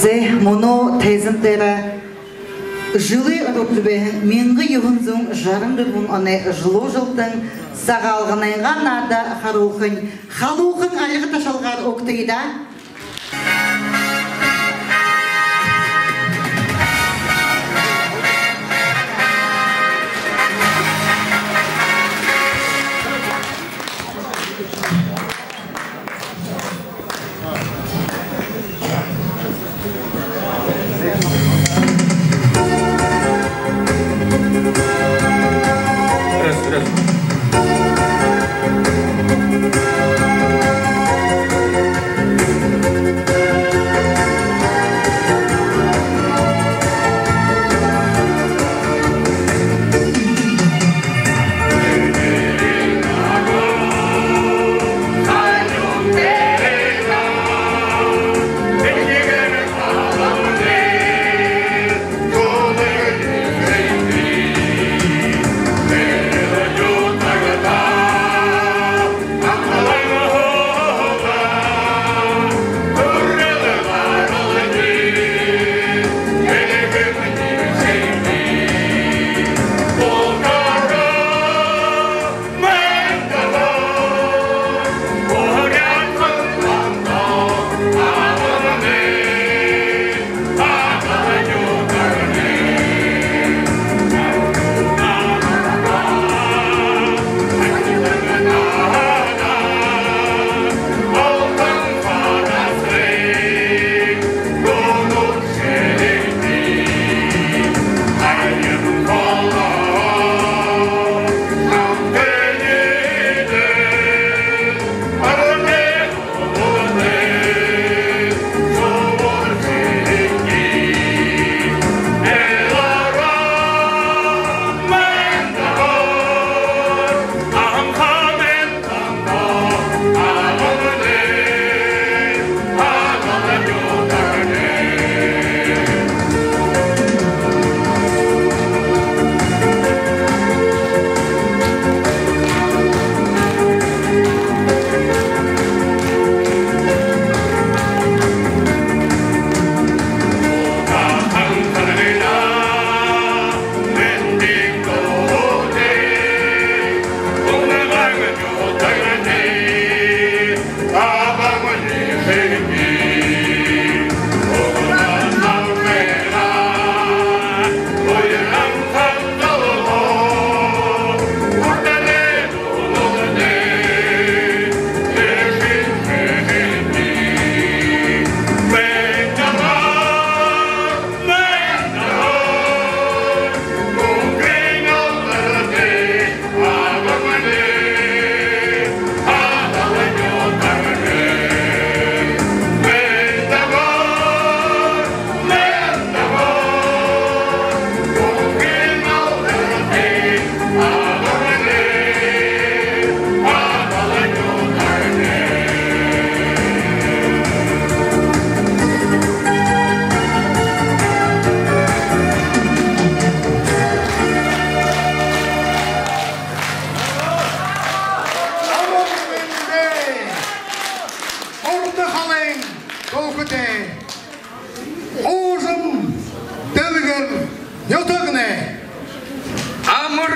Зэ, мүнөө тайзан дээрэ жэлэй оройдо байһан мянга юһэн зуун жаран дүрбэн оной Жулуу жэлтэн Сагаалганайнгаа наада харуулхань. Халуухан альга ташалгаар угтая даа.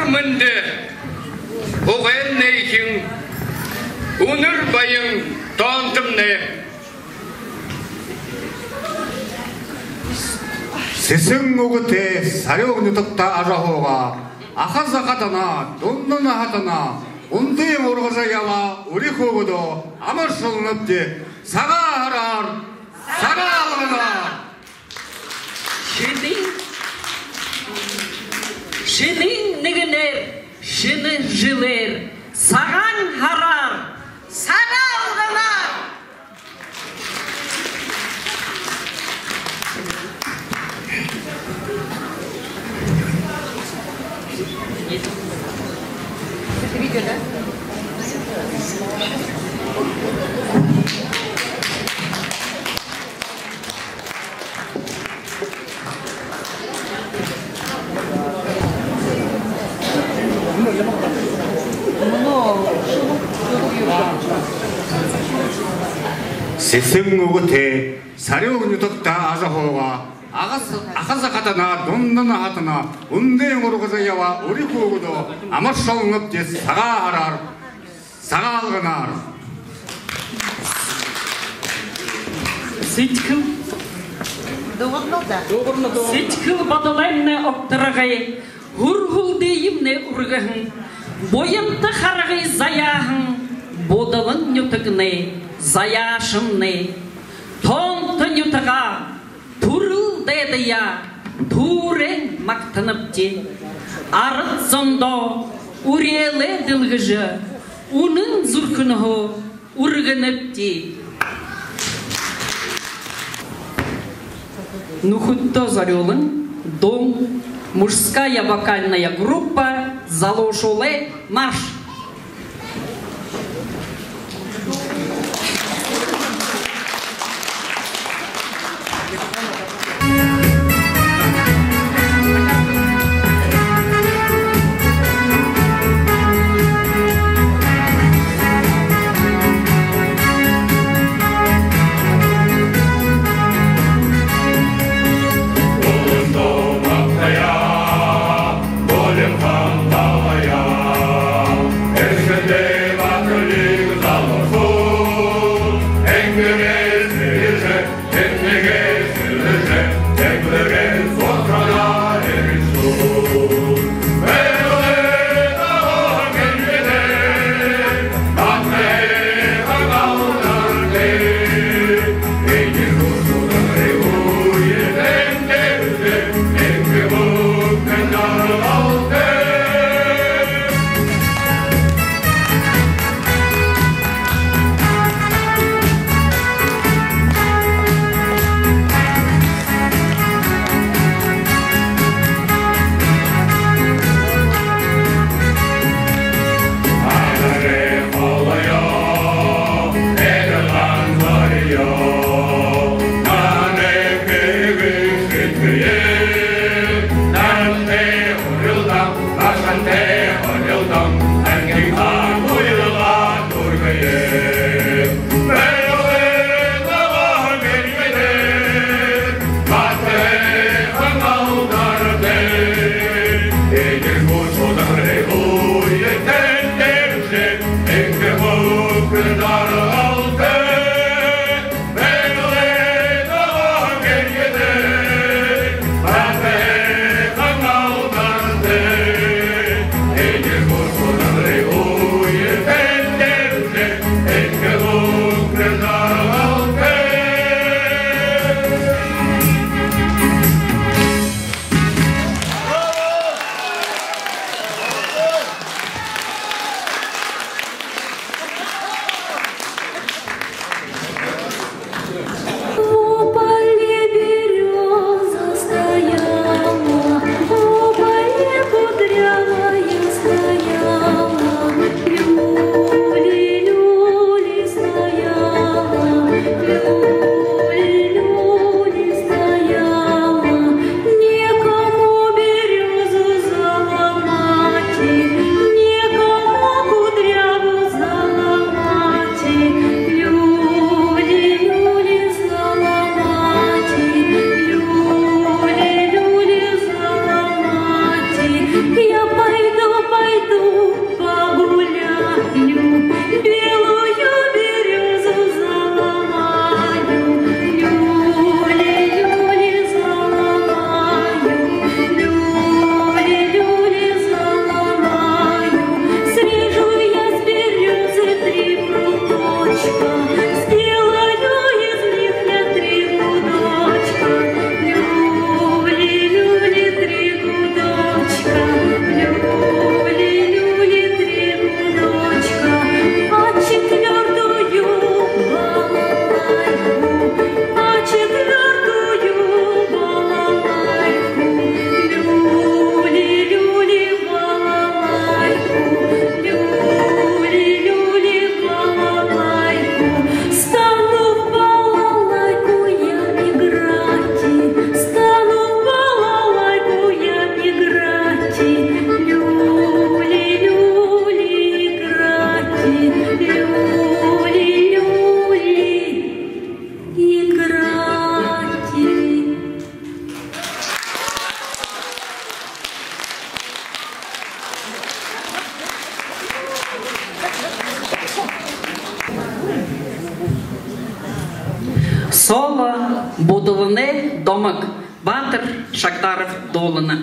Мэндэ, угайнай эхин, үнэр баян тоонтомнай. Сэсэн үгэтэй Сарюун нютагта ажаһуугаа, аха захатанаа, дунда наһатанаа, үндын ургажа ябаа үри хүүгэдөө амаршалнабди Сагаан һараар, Сагаалганаар! Шэнын, шэнын нэгэнээр, шэнэ жэлээр, Сагаан һараар, Сагаалганаар! Сэсэн үгэтэй Сарюун нютагта ажаһуугаа, аха захатанаа, дунда наһатанаа, үндын ургажа ябаа үри хүүгэдөө амаршалнабди Сагаан һараар, Сагаалганаар! Сэдьхэл, сэдьхэл бодолоймнай огторгой, һүрхэлдыемнай үргэһэн, буянта харгы заяаһан Будалан нютагнай заяашамнай, тоонто нютагаа, түрэл дайдаяа түрэн магтанабди. Арад зондоо үреэлээ дэлгэжэ, үнэн зүрхэнһөө үргэнэбди. Нүхэдтөө зорюулан дуун, мужская вокальная группа «Залуушуулай марш». Соло «Будаланай домог», Баатар Шагдаров дуулана.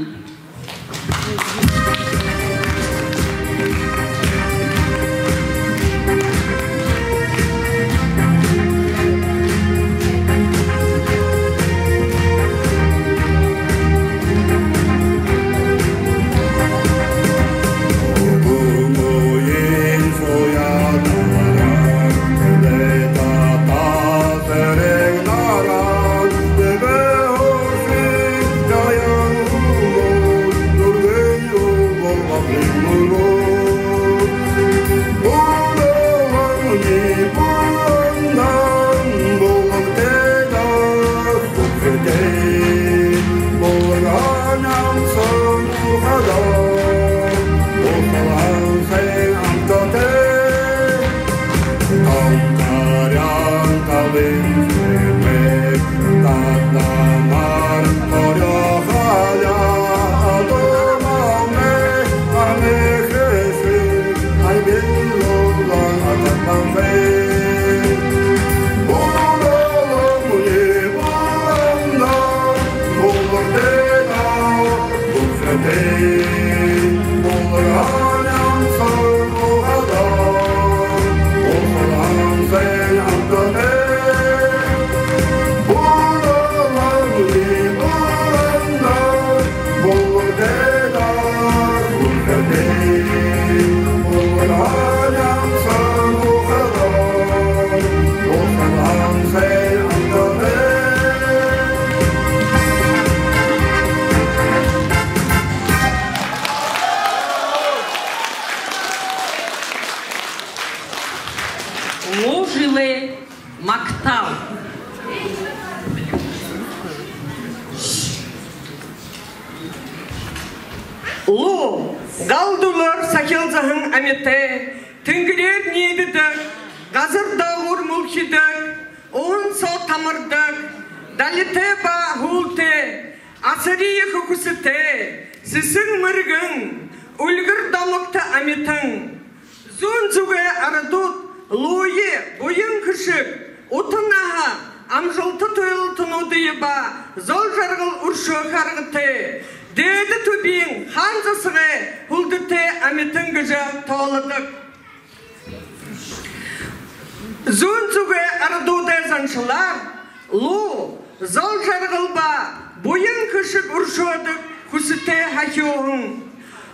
Луу жэлэй магтаал. Луу, гал дүлөөр сахилзаһан амитай, тэнгэреэр ниидэдэг, газар доогуур мүлхидэг, уһан соо тамардаг, далитай ба һүүлтэй, асарые хүхүсэтэй, сэсэн мэргэн, үльгэр домогто амитан. Зүүн зүгэй арадууд лууе буян хэшэг, ута наһа, амжалта туйлалтануудые ба зол жаргал үршөөхэ аргатай, дээдэ түбиин хаан засагай һүлдэтэй амитан гэжэ тоолодог. Зүүн зүгэй арадуудай заншалаар луу зол жаргал ба буян хэшэг үршөөдэг хүсэтэй һахюуһан.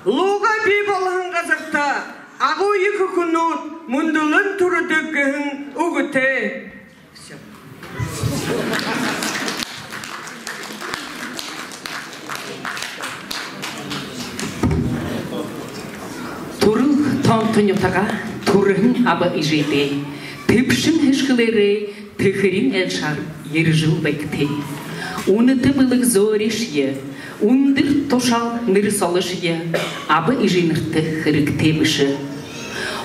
Луугаа бии болоһон газарта агуу ехэ хүнүүд мүндэлэн түрэдэг гэһэн үгэтэй. Түрэл тоонто нютагаа түрэһэн аба эжыдээ тэбшэн һэшхэлээрээ, тэхэрин айлшаар ерэжэл байгты. Үнэтэ бэлэг зөөриишье, үндэр тушаал нэрэ солошье аба эжынэртэ хэрэгтэй бэшэ.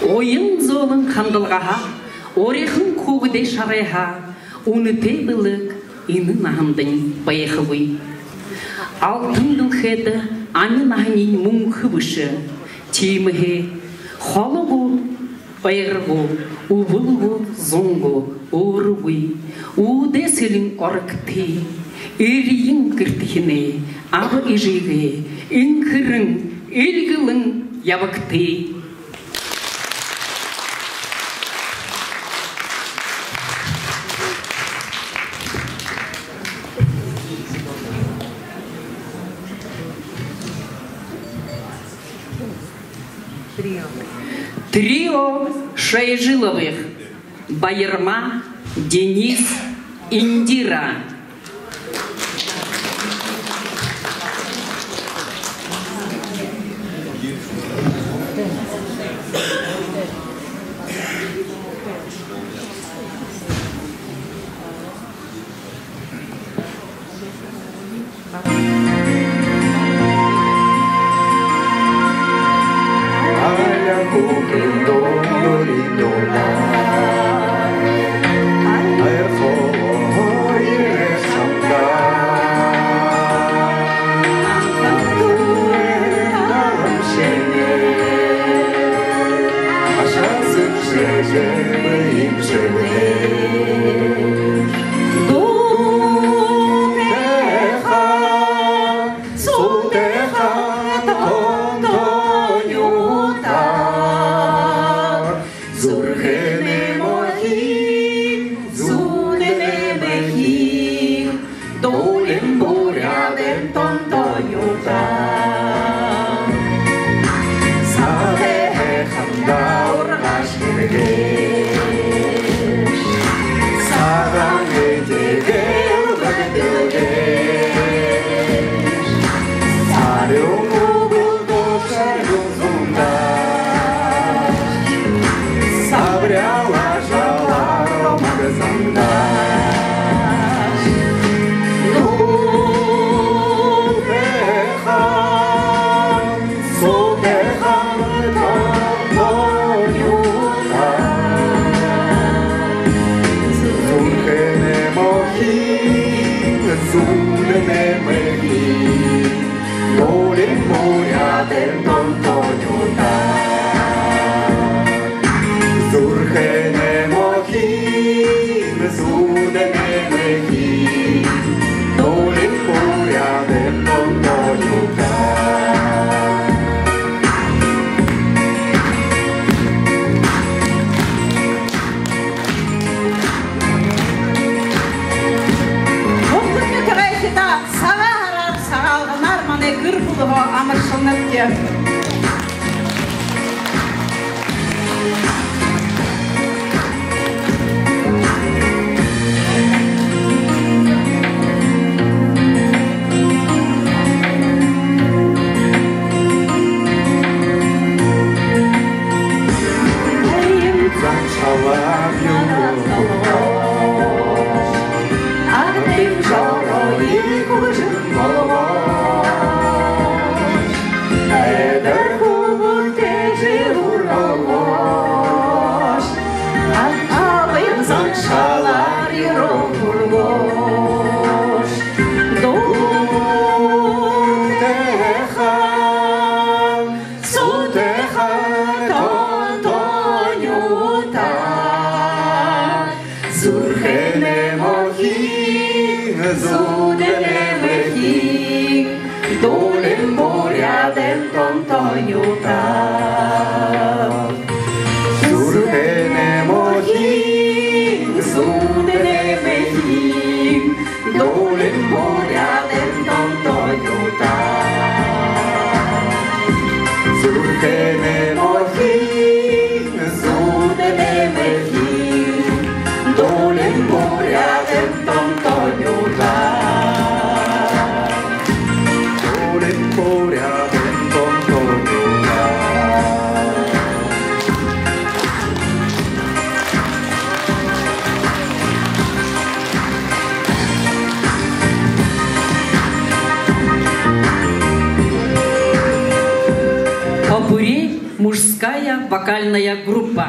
Уян зөөлэн хандалгаһаа, урихан хүүгэдэй шарайһаа үнэтэй бэлэг энэ наһандань байхагүй. Алтан дэлхэйдэ ами наһаниинь мүнхэ бэшэ. Тиимэһээ холо гү, ойро гү, үбэл гү, зун гү, өөргүй, үүдээ сэлин орогты. Эрьен гэртэхинэй, аба эжыгээ энхэрэн, эльгэлэн ябагты. Трио Шайжиловых: Баярма, Денис, Индира. Зүрхэнэй мэхын, дуулим буряадай тоонто нютаг. Зүрхэнэй мохин, зүүдэнэй мэхын, дуулим буряадай тоонто нютаг. Бүгэдэ тагайхидаа Сагаан һараар, Сагаалганаар манай гэр бүлэһөө амаршалнабди. Баян заншалаар юрөөр хүргөөш, ардын жороо хүгжэм болгоош, эдир хүбүүн тэжээл хүргөөш, ан-, баян заншалаар юрөөр хүргөөш. Дуутай һаань, зуутай һаань тоонто нютаг. Зүрхэнэй мохин, зүүдэнэй мэхын, дуулим буряадай тоонто нютаг. Зүрхэнэй мохин, зүүдэнэй мэхын, дуулим буряадай тоонто нютаг. Зүрхэнэй мохин, зүүдэнэй мэхын, дуулим буряадай тоонто нютаг. Дуулим буряадай тоонто нютаг. «Попурри», мужская вокальная группа.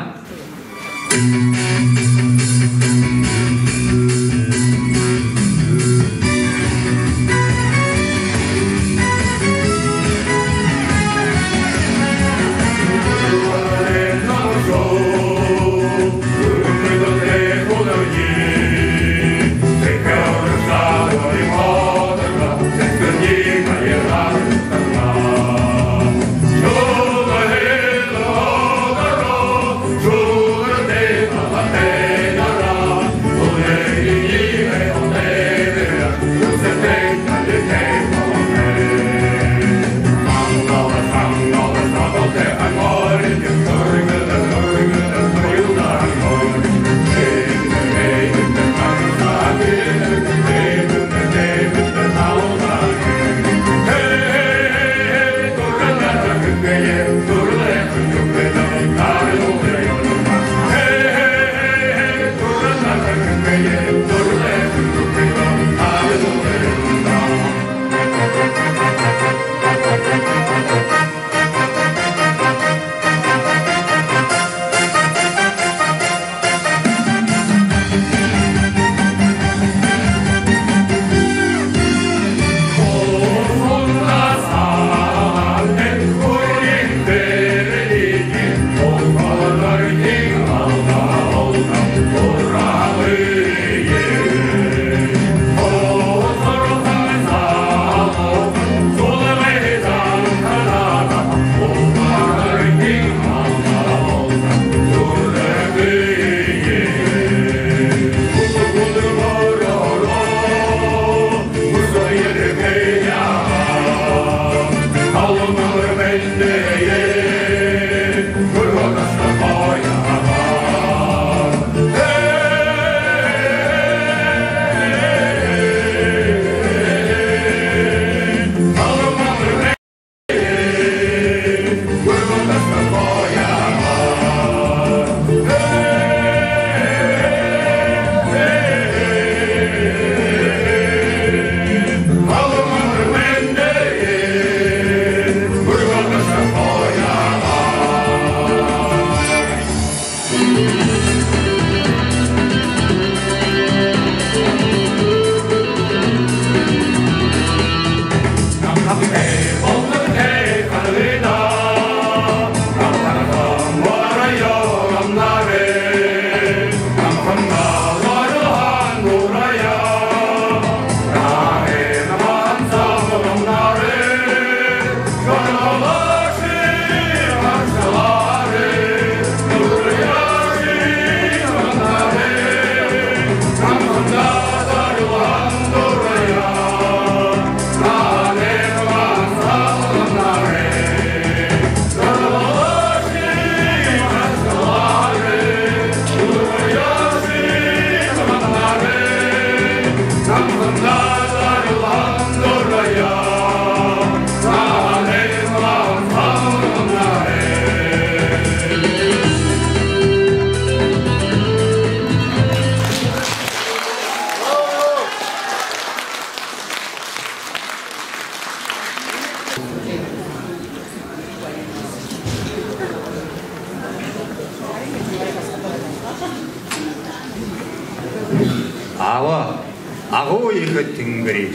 Агуу ехэ тэнгэри,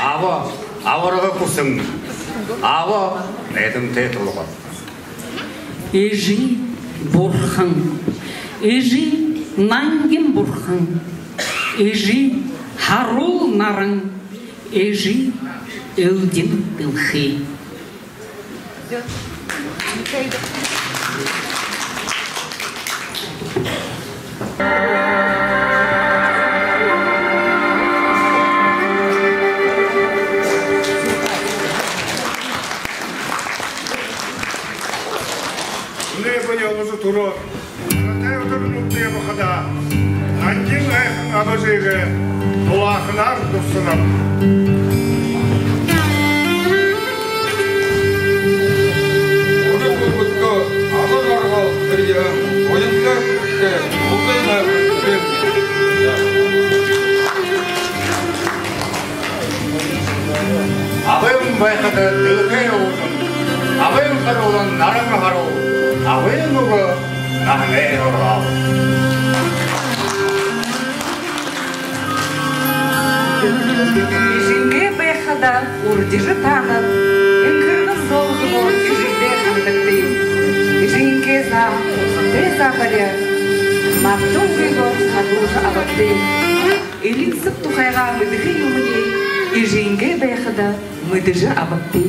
аба, абарга хүсэн, аба, найдамтай тулгар. Эжы бурхан, эжы нангин бурхан, эжы һаруул наран, эжы элдин дэлхэй. Үнөө бэе олоожо түрөө. Арадай үдэр нүхэдөө ябахада, нангин һайхан аба эжыгээ дулааханаар дурсанаб. Үри хүүгэдтөө ала жаргал, эрьен, уянтай, хүсэтэй, улзы һайхан үреэлнэ. Абын байхада дэлхэй уужам, абын харуулан наран һаруул, абын үгэ наһанай һургаал. Эжынгээ байхада урдижа таанад, энхэргэн зөөлэхэ эжыдээ хандагты. Эжынгээ заа, ухаантай заа бари, мартангүйгөөр хадуужа абагты. Элинсэг тухайгаа мэдэхэ юумэниие эжынгээ байхада мэдэжэ абагты.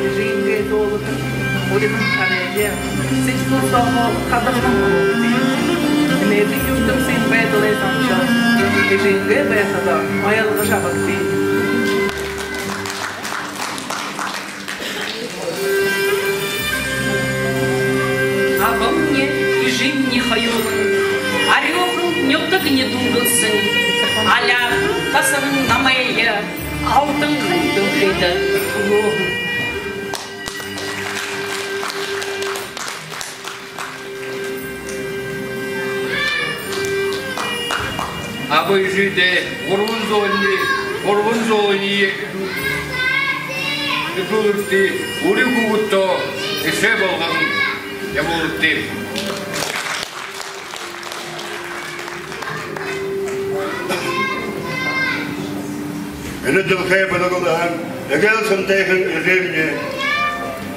Эжынгээ зөөлэхэн, урихан шарайгаа сэдьхэл соогоо хадагдан абагты. Энээдэ юртэмсын байдалай заншал эжынгээ байхада ойлгожо абагты. Абамни, эжымни хоюулан арюухан нютагни дүүргэһэн, аляахан басаган намайе алтанхан дэлхэйдэ хүлеэһэн. Аба эжыдээ гурбан зуунай, гурбан зуунай эдюулэгты, үри хүүгэдтөө эсээ болгон ябуулагты. Энэ дэлхэй бэлэглэһэн эгээл сантайхан эжымни,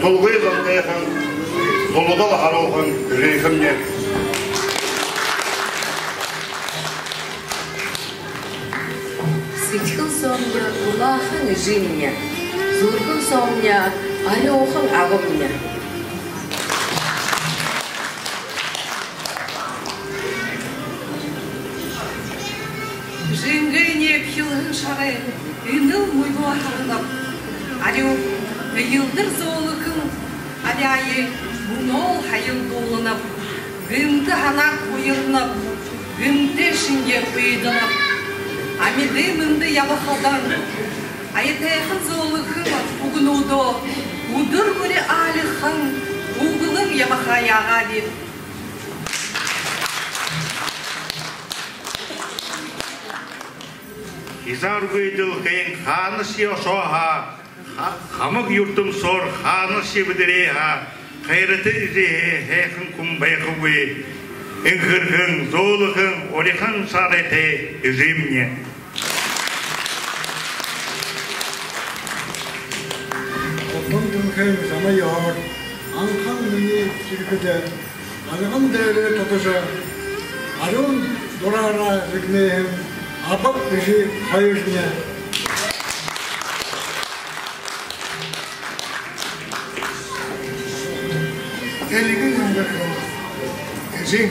тулгы зантайхан, зулгал һаруулхан эжыхэмни. Сэдьхэл соомни дулаахан эжымни, зүрхэн соомни арюухан абамни. Эжынгээ нээбхилһэн шарай энэл мүнгөө һаранаб. Арюун, эелдэр зөөлэхэн абяае мүнөөл һаян дууланаб. Гэнтэ һанаа уярнаб, гэнтэ шэнги уйданаб. Амиды мэндэ ябахадань, аятайхан зөөлэхэн үгэнүүдээ үдэр бүри аалихан үглэн ябахаяа габиб. Хизааргүй дэлхэйн хаанашье ошоо һаа, ха-, хамаг юртэмсөөр хаанашье бэдэрээ һаа, хайрата эжыһээ һайхан хүн байхагүй. Энхэрхэн, зөөлэхэн, урихан шарайтай эжымни. Олон дэлхэйн замаяар анхан минии ерэхэдэ, альган дээрээ тодожо, арюун дураараа ригнэһэн абаб эжы хоёрни. Элигэн яндархан эжы.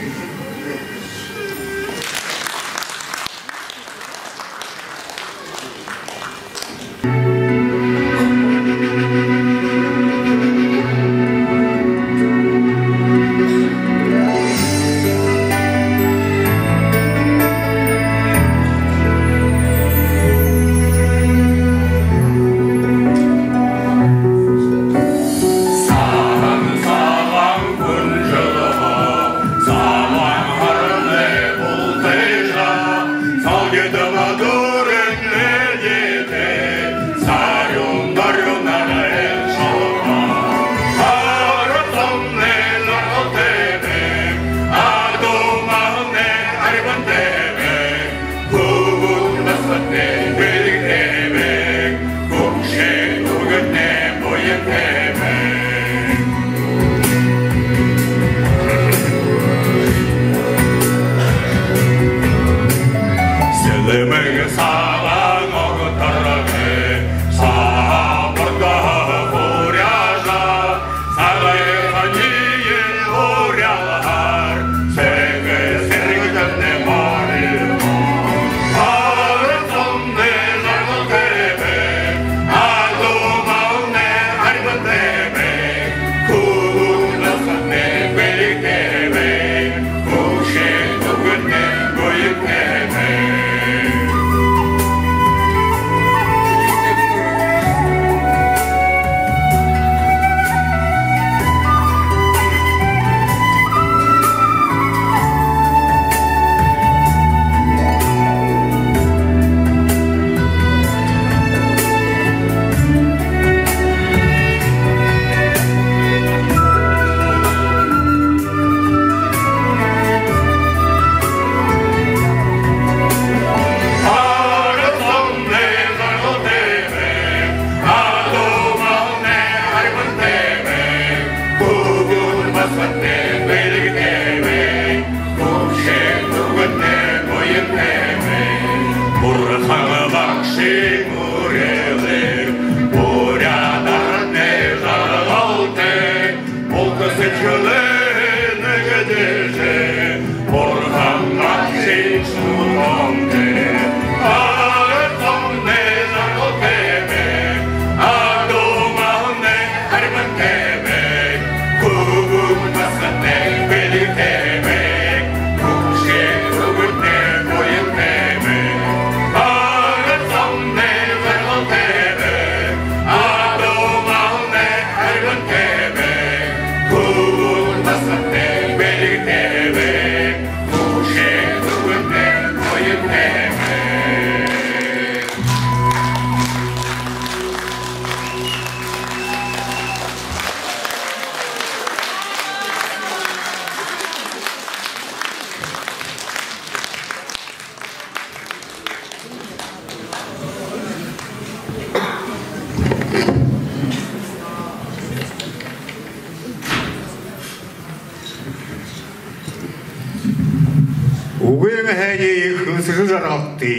Хайрые хэлсэжэ жаргагты,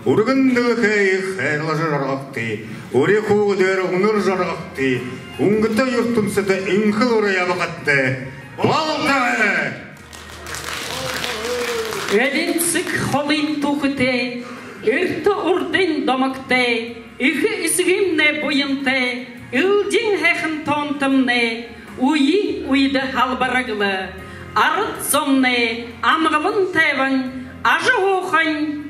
үргэн дэлхэйе хайрлажа жаргагты, үри хүүгэдээр үнэр жаргагты, үнгэтэ юртэмсэдэ энхэ үрэ ябагты. Болтогой! Элинсэг холын түүхэтэй, эртэ урдын домогтой, эхэ эсэгымнай буянтай, элдин һайхан тоонтомнай, үе үедэ һалбараг лэ, арад зомнай амгалан тайбан ажаһуухань.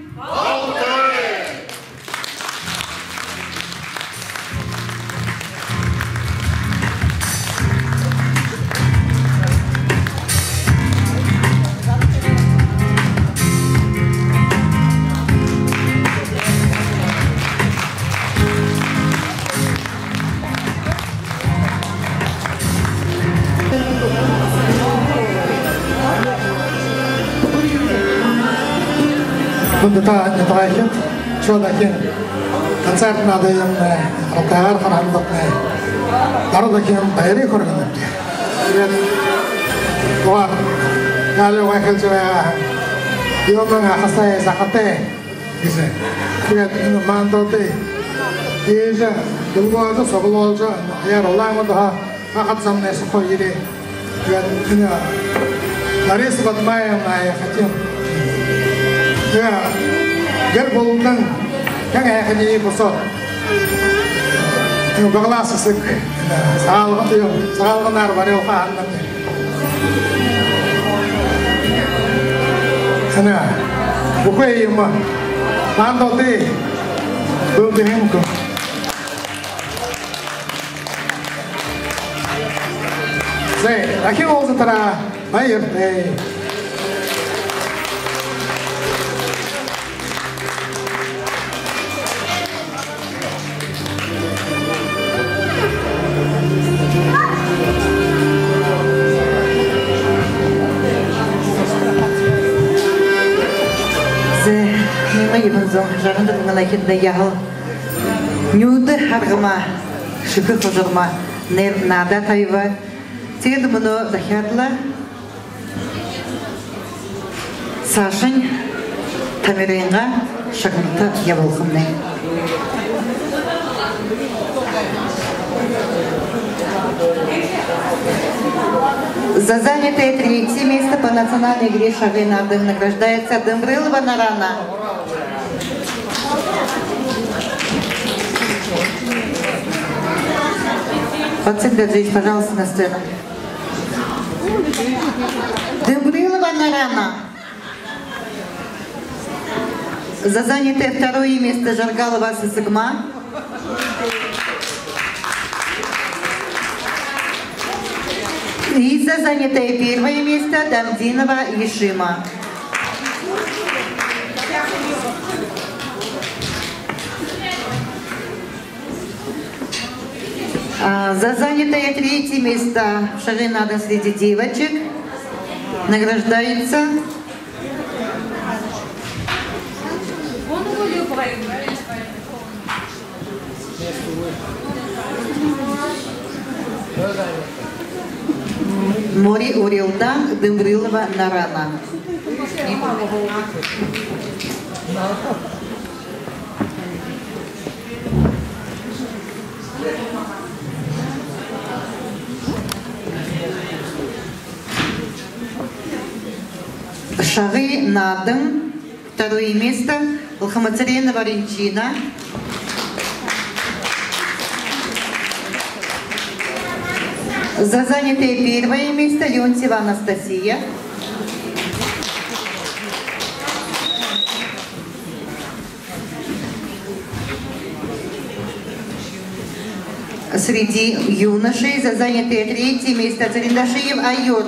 Хүндэтэ нютагайхид, шоо дахин концерт наадыемнай, э, арилгаагаар харахадатнай, доро дахин баярые хүргэнэбди. Тиигээд угаар Галя угай хэлэжэ байгаа: юумэн ахатай, захатай гэжэ. Тиигээд энэ мандуудые иигэжэ дүлгөөжэ, суглуулжа, аяар улаан удха, ахад замнай сохоо ерээ. Тиигээд энэ Лариса Бадмаевна аяа хатим. Тиигээд гэр бүлэдэнь хэн һайханиие бусаад, энэ баглаа сэсэг, энэ сагаалга-, юу, сагаалганаар барюулха һананаб. Һанаа, бүхы юумэ мандуудые бэлдэһэн хүн. Зэ, дахин уулзатараа баяртай. Зэ, мянга юһэн зуун жаран дүрбэн оной эхиндэ яһала нюдэ аргамаа, шэхэ хужармаа нэр наадаа табиба. Тиигээд мүнөө дахяад лэ саашань тамирынгаа шагналда ябуулхамнай. За занятое третье место по национальной игре «Шагай наадан» награждается Дымбрылова Нарана. Подсыгрывайте, пожалуйста, на сцену. Дымбрылова Нарана. За занятое второе место Жаргалова Сэсэгма. И за занятое первое место Дамдинова Ешима. А, за занятое третье место в «Шагай наадан» среди девочек награждается Мори Урилдан Дымбрылова Нарана. «Шагай наадан», второе место Лхамацыренова Ринчина. За занятое первое место Леонтьева Анастасия. Среди юношей за занятое третье место Цырендашиев Аюр.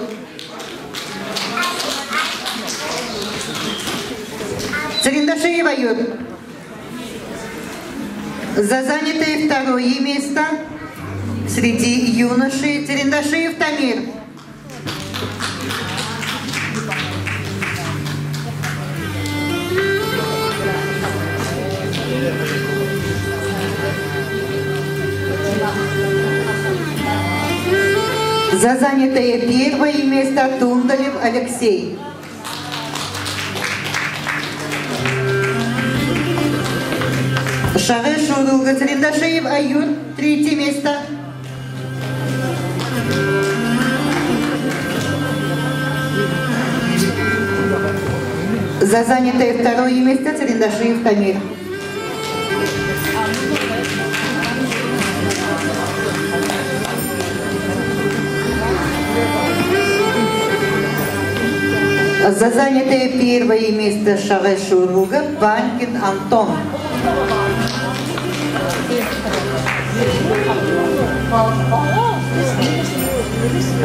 Цырендашиев Аюр. За занятое второе место среди юношей Цырендашиев Тамир. За занятое первое место Тундалев Алексей. Шагай шүүрүүлгэ, Цырендашиев Аюр, третье место. За занятое второе место Цырендашиев Тамир. За занятое первое место шагай шүүрүүлгэ Банькин Антон.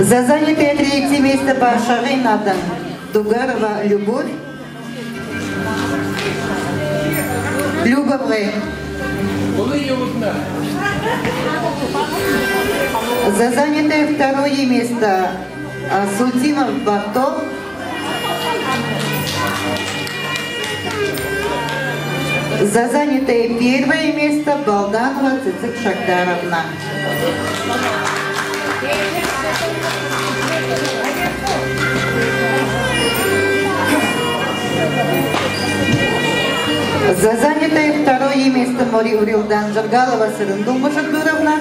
За занятое третье место ба шагай наадан Дугарова Любовь. Любовь. За занятое второе место, а, Султинов Барто. За занятое первое место Балданова Цыцык Шагдаровна. За занятое второе место мори урилдаан Жаргалова Сэрэн-Дулма Шагдуровна.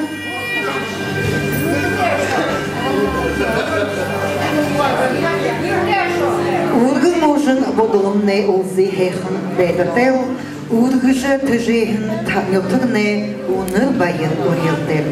Үргэн уужам бодоломнай үлзы һайхан байдалтай, үргэжэ тэжээһэн нютагнай үнэр баян урилдаа.